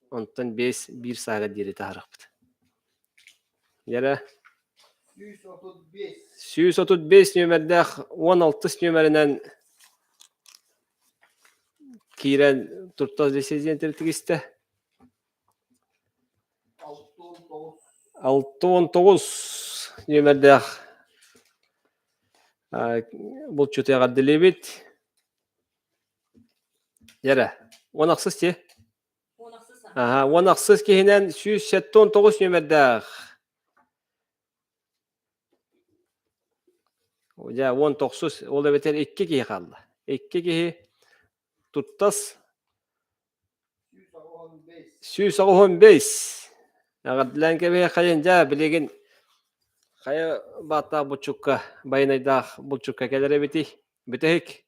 Онтон биэс биир саага диэри таһаарахпыт. Дьэрэ 135 нүөмэрдээх 16 нүөмэринэн киирэн туртас диэн тигистэ. 69 нүөмэрдээх булчуту эҕэрдэлиибит. Дьэрэ, 16 дии. Аха, 16 киһинэн 179 нүөмэрдээх. Дьэ, 19, ол эбэтэр икки киһи хаалла. Икки киһи туттас 185. Эҕэрдэлээн кэбиһиэххэйин, дьэ, билигин хайа бааттаах булчукка, байанайдаах булчукка кэлэр эбитий? Бүтэһик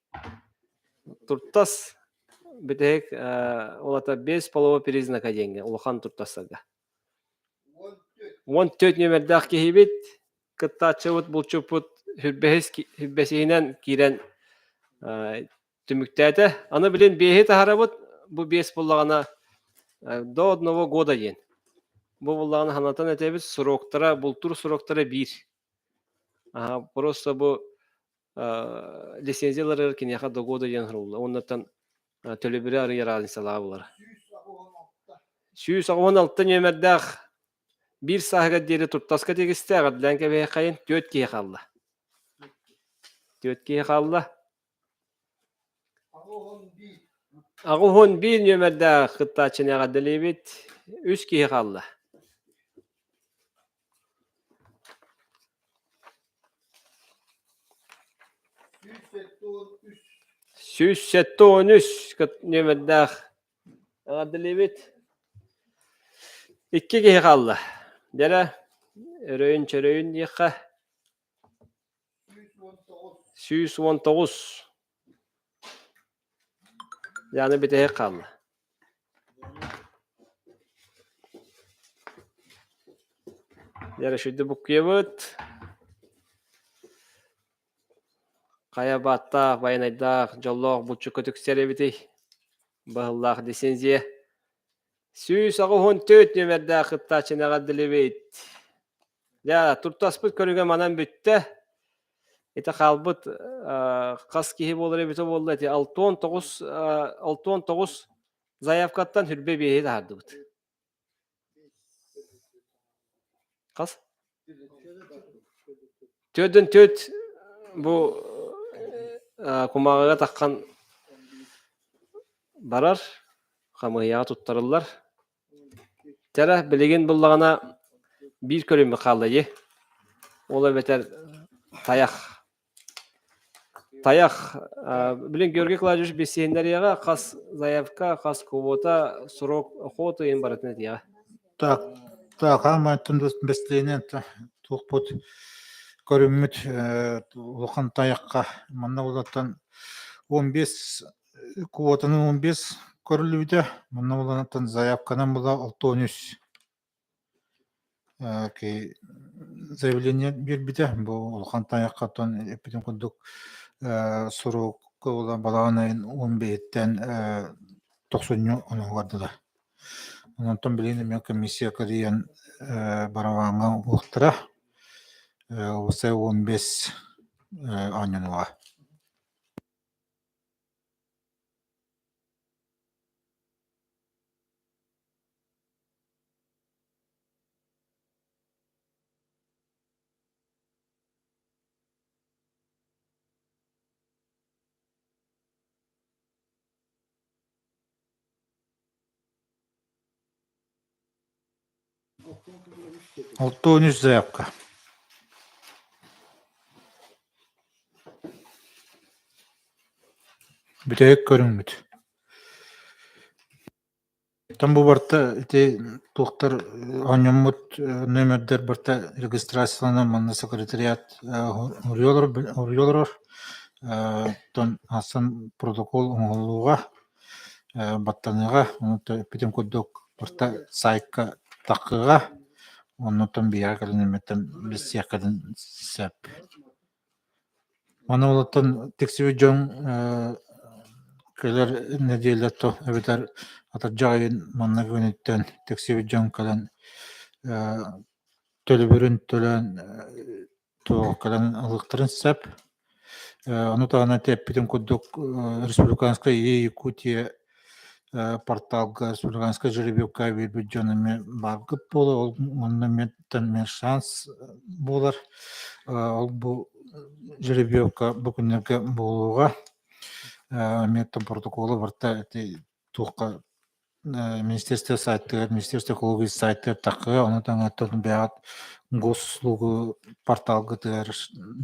туртас бүтэһик ол ата без полового признака диэҥҥэ улахан туртастарга. 14 нүөмэрдээх киһибит кыттааччыбыт булчуппут хүрбэһис хүрбэсиһинэн киирэн түмүктээтэ. Аны билин биэһи таһарабыт, бу биэс буллаҕына до одного года диэн. Бу буллаҕына санатан этэбит, сроктара, бултуур сроктара биир. Аха, просто бу лицензияларыгар киниэхэ до года диэн сурулла. Оннуттан төлөбүрэ арыйар разницалаах булар. 186 нүөмэрдээх биир сааһыгар диэри туртаска тигистэ, эҕэрдэлээн кэбиһиэххэйин, түөрт киһи хаалла. Түөрт киһи хаалла. 81 нүөмэрдээх кыттааччыны эҕэрдэлиибит. Үс киһи хаалла. 173 нүөмэрдээх эҕэрдэлиибит. Икки киһи хаалла. Дьэрэ, өрөйүн-чөрөйүн диэххэ. 119. Дьааны бүтэһик хаалла. Дьэ, шүрдү буккуйабыт. Хайа бааттаах, байанайдаах, дьоллоох булчукка түксэр эбитий? Баһыллаах лицензия. 184 нүөмэрдээх кыттааччыны эҕэрдэлиибит. Дьэ, туртаспыт көрүҥэ манан бүттэ. Ити хаалбыт хас киһи буолар эбитэ буолла ити 69 69 заявкаттан хүрбэ биэһи таһаардыбыт. Хас? Төрдүн төрт бу кумааҕыга таххан барар, хамыыһыйаҕа туттарыллар. Чэрэ, билигин буллаҕына биир көрүҥмүт хаалла дии. Ол эбэтэр тайах. Тайах, билин Георгий Николаевич билсиһиннэриэҕэ хас заявка, хас квота, срок охоты иһин барытын этиэҕэ. Так, так, аамайтан бэстилиэнэн туохпут көрүммүт улахан тайахха манна улаттан 15 Квотаны 15 көрүллүбүтэ, манна буланаттан заявканан була 63 заявление биэрбитэ. Бу улахан тайаххаттан эппитим курдук сурукка була балаҕан ыйын 15-тэн тохсунньу онугар дылы. Онтон билигин эмиэ комиссия кэрийэн барабааҥҥа уһуохтара. Уопсай 15 оонньонуоҕа. 63 заявка. Бүтэһик көрүҥмүт. Оттон бу барыта ити туохтар оонньоммут нүөмэрдэр барыта регистрацияланан манна секретариат уруйа олорор. Оттон асан протокол оҥоһуллууга баттаныаҕа, онтон эппитим курдук барыта сайтка таххыаҕа, оннуттан биһиэхэ кэлэн эмиэттэн билсиэххитин сөп. Аны олортон тиксибит дьон кэлэр нэдиэлэ эбэтэр атырдьах ыйын манна күнүттэн тиксибит дьон кэлэн төлөбүрүн төлөөн туох кэлэн ылыахтарын сөп. Ону таһынан эппитим курдук Республиканская Якутия порталга Республиканская жеребьевка биэрбит дьон эмиэ бааргыт буолар. Ол онно эмиэ шанс буолар. Ол бу жеребьевка бу күннэргэ буолуоҕа. Эмиэ протокола барыта ити туохха Министерство сайтыгар, Министерство экологии сайтыгар таххыа, ону таҥаттан бэйэҕит госуслугу порталгытыгар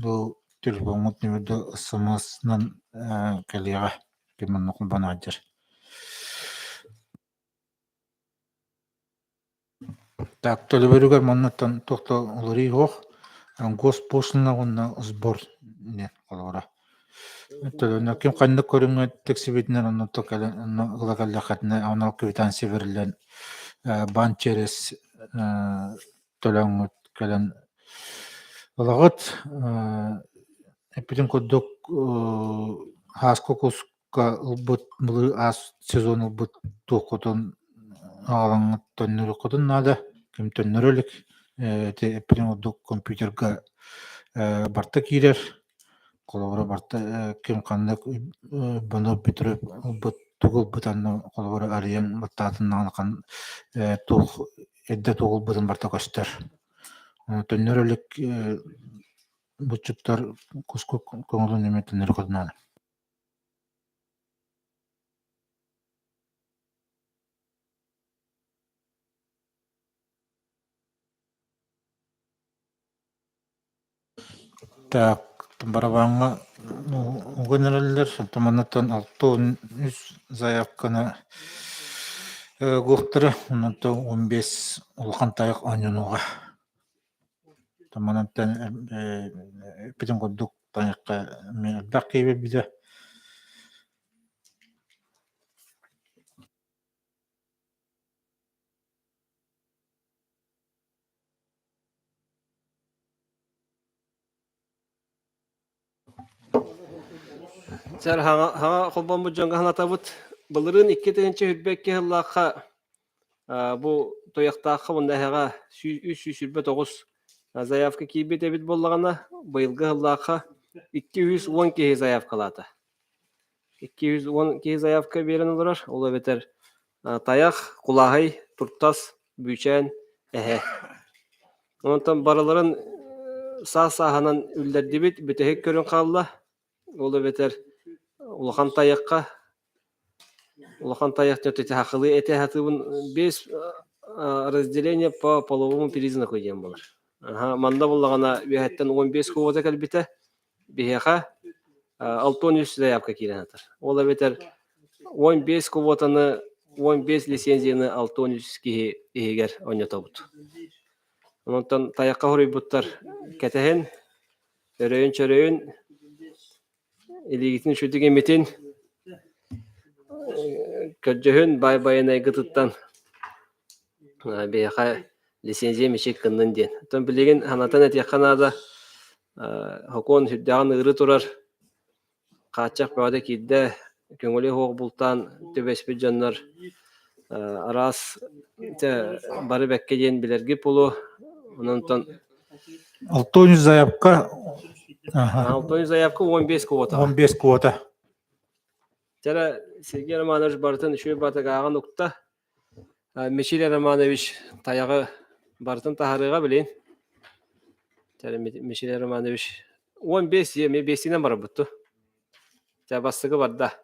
бу телефоҥҥут нөмердө СМС-нан кэлиэҕэ. Ким онно холбонооччу. Так, төлөбүрүгэр маннаттан туох да уларыйыы суох. Госпошлина уонна сбор диэн холобура. Төлөнө ким ханнык көрүҥҥэ тиксибитинэн онно кэлэн онно ыла кэллэххитинэ анал квитанция бэриллэн баан через төлөҥҥүт кэлэн ылаҕыт. Эппитим курдук ааска куска ылбыт былыр аас сезон ылбыт туоххутун аҕалаҥҥыт төннөрүөххүтүн наада. Ким төннөрө илик ити эппитим курдук компьютерга барыта киирэр. Холобура барыта ким ханнык Бонов Петров ылбыт тугу ылбыт онно холобура арыйан баттаатын даҕаны туох эрдэ туох ылбытын барыта көстөр. Төннөр илик булчуттар куску көҥүлүн эмиэ төннөрө наада. Так, барабаҥҥа уган эрэллэр, оттон маннаттан 63 заявканы угуохтара, онтон 15 улахан тайах оонньонуоҕа. Манантан эппитим курдук тайахха элбэх киһи билбитэ. Сэр хаҥа хаҥа холбоммут дьоҥҥо санатабыт. Былырыын 2022 сыллаахха бу Туйахтаахха уонна эһэҕэ 329 заявка киирбит эбит буоллаҕына, быйылгы сыллаахха 210 киһи заявкалаата. 210 киһи заявка биэрэн олорор. Ол эбэтэр тайах, кулааһай, туртас, бүүчээн, эһэ. Онтон барыларын саас-сааһынан үллэрдибит, бүтэһик көрүҥ хаалла. Ол эбэтэр улахан тайахха улахан тайах сахалыы этэ сатыыбын без разделения по половому признаку диэн буолар. Аха, манна буллаҕына үөһэттэн 15 квота кэлбитэ. Биһиэхэ 63 заявка киирэн сытар. Ол эбэтэр 15 квотаны 15 лицензияны 63 киһи иһигэр оонньотобут. Онтон тайахха хоруйбуттар кэтэһин, өрөйүн-чөрөйүн, илиигитин үчүгдүк имитин, көрдьөһүн баай-байанайгытыттан биһиэхэ лицензия мичик гыннын диэн. Оттон билигин санатан этиэххэ наада, сокуон сүрдээҕин ыарыы турар, хааччах бөҕөтө киирдэ, көҥүлэ суох бултаан түбэспит дьоннор араас бары бэккэ диэн билэргит буолуо. Онон 63 заявка. Аха. 6 заявка 15 квота. 15 квота. Тера Сергей Романович барытын үчүгэй батагааҕын укта. Мичил Романович тайаҕы барытын таһарыаҕа билин. Тера Мичил Романович 15 эми бестинен барбыт ту. Тя бастыгы барда.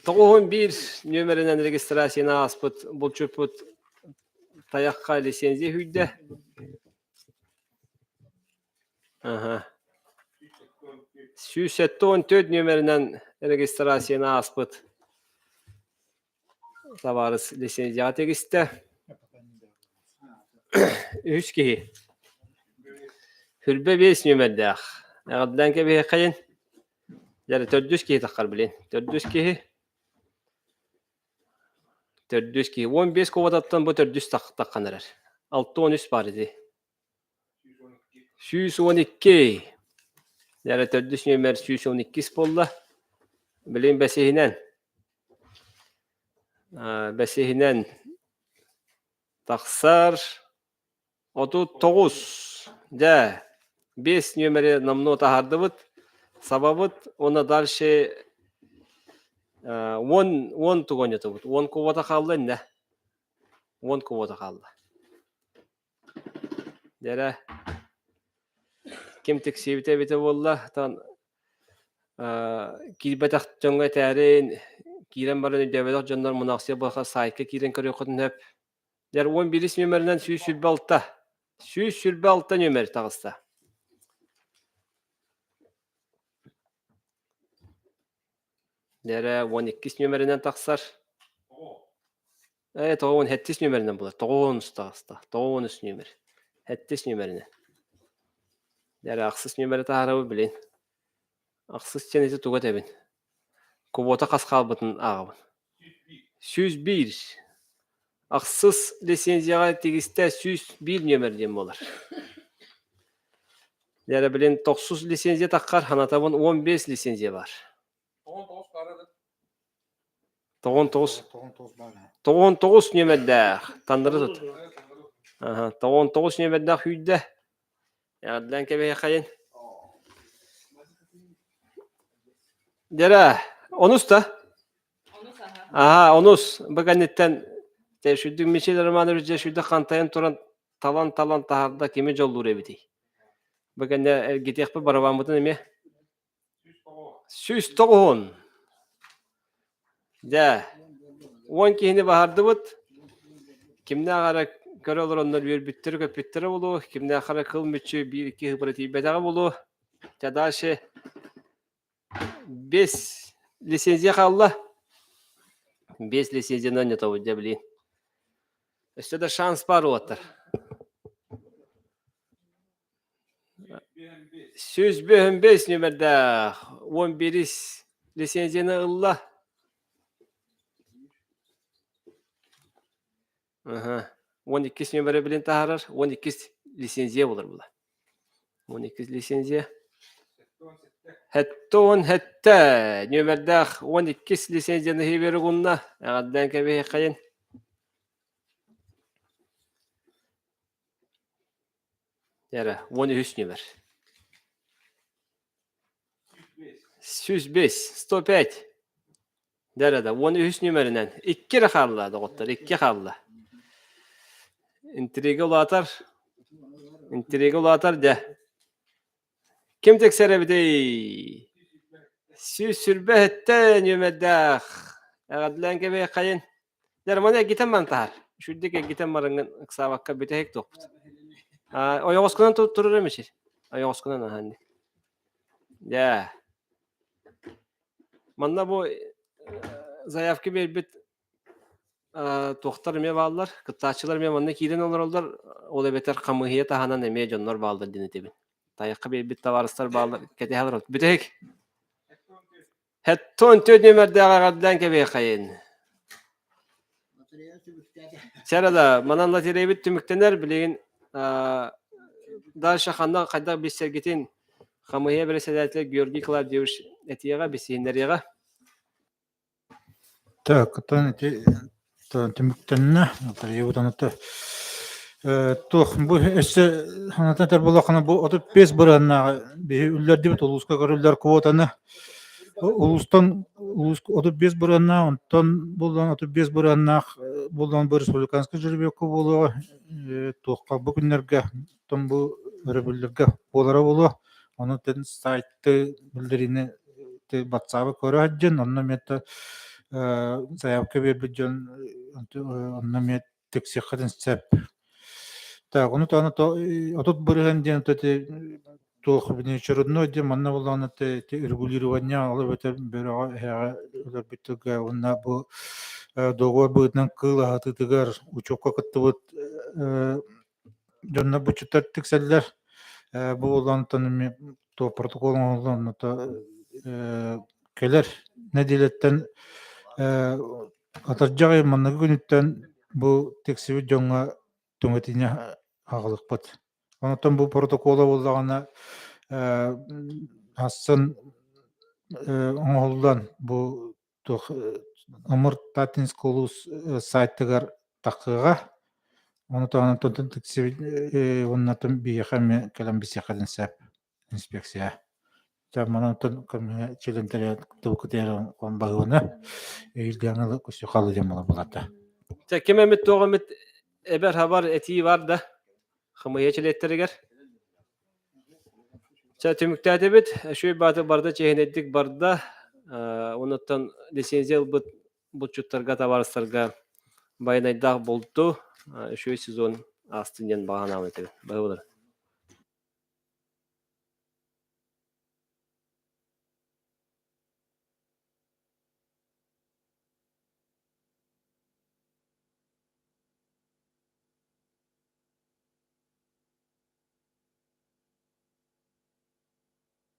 91 нүөмэринэн регистрацияны ааспыт булчуппут тайахха лицензия хүйдэ. Аха. 174 нүөмэринэн регистрацияны ааспыт табаарыс лицензияҕа тигистэ. Үһүс киһи. Хүрбэ биэс нүөмэрдээх. Эҕэрдэлээн кэбиһиэххэйин. Дьэ, төрдүс киһи таххар билин. Төрдүс киһи. Төрдүс киһи. 15 кубататтан бу төрдүс таххан эрэр. 63 баар ити. 112. Дьэ, төрдүс нүөмэр 112 буолла. Билин бэсиһинэн. Бэсиһинэн тахсар 39. Дьэ, биэс нүөмэри номнуо таһаардыбыт. Сабабыт уонна дальше 10 тугу ойнотубут. 10 кубата хаалла иннэ. 10 кубата хаалла. Дьэрэ, ким тиксибитэ эбитэ буолла, оттон киирбэтэх дьоҥҥо этээрин, киирэн баран өйдөөбөтөх дьоннор мунаахсыйа буолха саайтка киирэн көрүөххүтүн сөп. Дьэр 11 нүөмэринэн 126. 126 нүөмэр таҕыста. Дьэрэ 12 нүөмэринэн тахсар. Ээ, 97 нүөмэринэн буолар. 93 таҕыста. 93 нүөмэр. Сэттис нүөмэринэн. Дьэрэ ахсыс нүөмэри таһаарабыт билин. Ахсыс диэн ити тугу этэбин? Кубуота хас хаалбытын ааҕабын. 101. Ахсыс лицензияҕа тигистэ 101 нүөмэр диэн буолар. Дьэрэ билин тохсус лицензия таххар ханатабын 15 лицензия бар. 99 99 нүөмэрдээх тандыры тут. Аха, 99 нүөмэрдээх үүдэ. Эҕэрдэлээн кэбиһиэххэйин. Дьэрэ, онус да? Аха, онус. Бу кэнниттэн Тэшүдүк Мичил Романович дьэ хантайан туран талан-талан таһаарда кими дьоллуур эбитий? Бу кэннэ эргитиэхпит барабааммытын эмиэ. 190. Дьэ, 10 киһини баһардыбыт. Кимнээх эрэ көрө олороннор үөрбүттэрэ-көппүттэрэ буолуо, кимнээх эрэ кыл мүччү биир-икки ыһыпыра тиийбэтэҕэ буолуо. Чэ, дальше без лицензия хаалла. Без лицензиянан не дьэ блин. Өссө да шанс баар уолаттар. 155 нүөмэрдээх 11 лицензияны ылла. Аха. 12 нүөмэри билин таһаарар, 12 лицензия буолар була. 12 лицензия. 77 нүөмэрдээх 12 лицензияны иһибэр угунна. Эҕэрдээн кэбиһиэххэйин. Эрэ, 13 нүөмэр. 105, 105. Дэрэ да, 13 нүөмэринэн. Икки эрэ хаалла, доҕоттор, икки хаалла. Интрига улаатар. Интрига улаатар дьэ. Ким тиксэр эбитий? 127 нүөмэрдээх. Эҕэрдэлээн кэбиһиэххэйин. Дьэ, эргитэн баран таһаар. Үчүгдүк эргитэн бараҥҥын ыксаабакка бүтэһик туохпут. Ойоҕоскунан турар эмичи. Ойоҕоскунан аһаан. Дьэ. Манна бу заявка биэрбит туохтар эмиэ бааллар, кыттааччылар эмиэ манна киирэн олороллор, ол эбэтэр хамыыһыйа таһынан эмиэ дьоннор бааллар диэн этэбин. Тайахха биэрбит табаарыстар бааллар, кэтэһэ олорор. Бүтэһик. Хэттон төрт нүөмэрдээх эҕэрдээн кэбиэхэйин. Сэрэ да, манан лотереябыт түмүктэнэр, билигин дальше ханна хайдах билсэргитин хамыыһыйа бэрэссэдээтэлэ Георгий Клавдиевич этиэҕэ, билсиһиннэриэҕэ. Так, оттон ити түмүктэннэ. Лотереябыт аны Туох бу өссө санатан этэр буоллаххына бу 35 бырыһыаннааҕы биһи үллэрдибит улууска көрүллэр квотаны улуустан улуус 35 бырыһыаннаах онтон буллан 35 бырыһыаннаах буллан бу республиканскай жеребьевка буолуоҕа туохха бу күннэргэ оттон бу өрөбүллэргэ буолара буолуо ону тэн сайты биллэриини батсаабы көрө сылдьан онно эмиэ заявка биэрбит дьон онно эмиэ тиксиэххитин сөп. Так, ону таһынан 30% диэн ити туох очередной диэн манна буоллаҕына ити регулирование ол эбэтэр бөрөҕө эһэҕэ өлөрбүттэргэ уонна бу договор быһыытынан кыыл аһатыытыгар учуокка кыттыбыт дьоннор буччуттар тиксэллэр. Бу буоллаҕына эмиэ туох протокол оҥоһуллан онно кэлэр нэдиэлэттэн Атырдьах ый манныгы күнүттэн бу тиксибит дьоҥҥо түҥэтиини аҕалыахпыт. Онтон бу протокола буоллаҕына ахсын оҥоһуллан бу туох Амур Татинский улуус сайтыгар тахсыаҕа. Ону таһынан тиксибит уонна биһиэхэ эмиэ кэлэн билсиэххитин сөп инспекция. Манан көмө чилинтэрэ тубукутер баһыына ыйылгаҥы кусюхалы диэн булата. Чэ, ким эмит туох эмит эбэр хабар этии бар да хамыйа чилиэттэригэр. Чэ, түмүктээтибит. Үчүгэй бааты барда чиэһинэйдик барда. Онуттан лицензия ылбыт булчуттарга, табаарыстарга байанайдаах булту үчүгэй сезон аастын диэн баҕа санаабын этэбин. Баһы булар.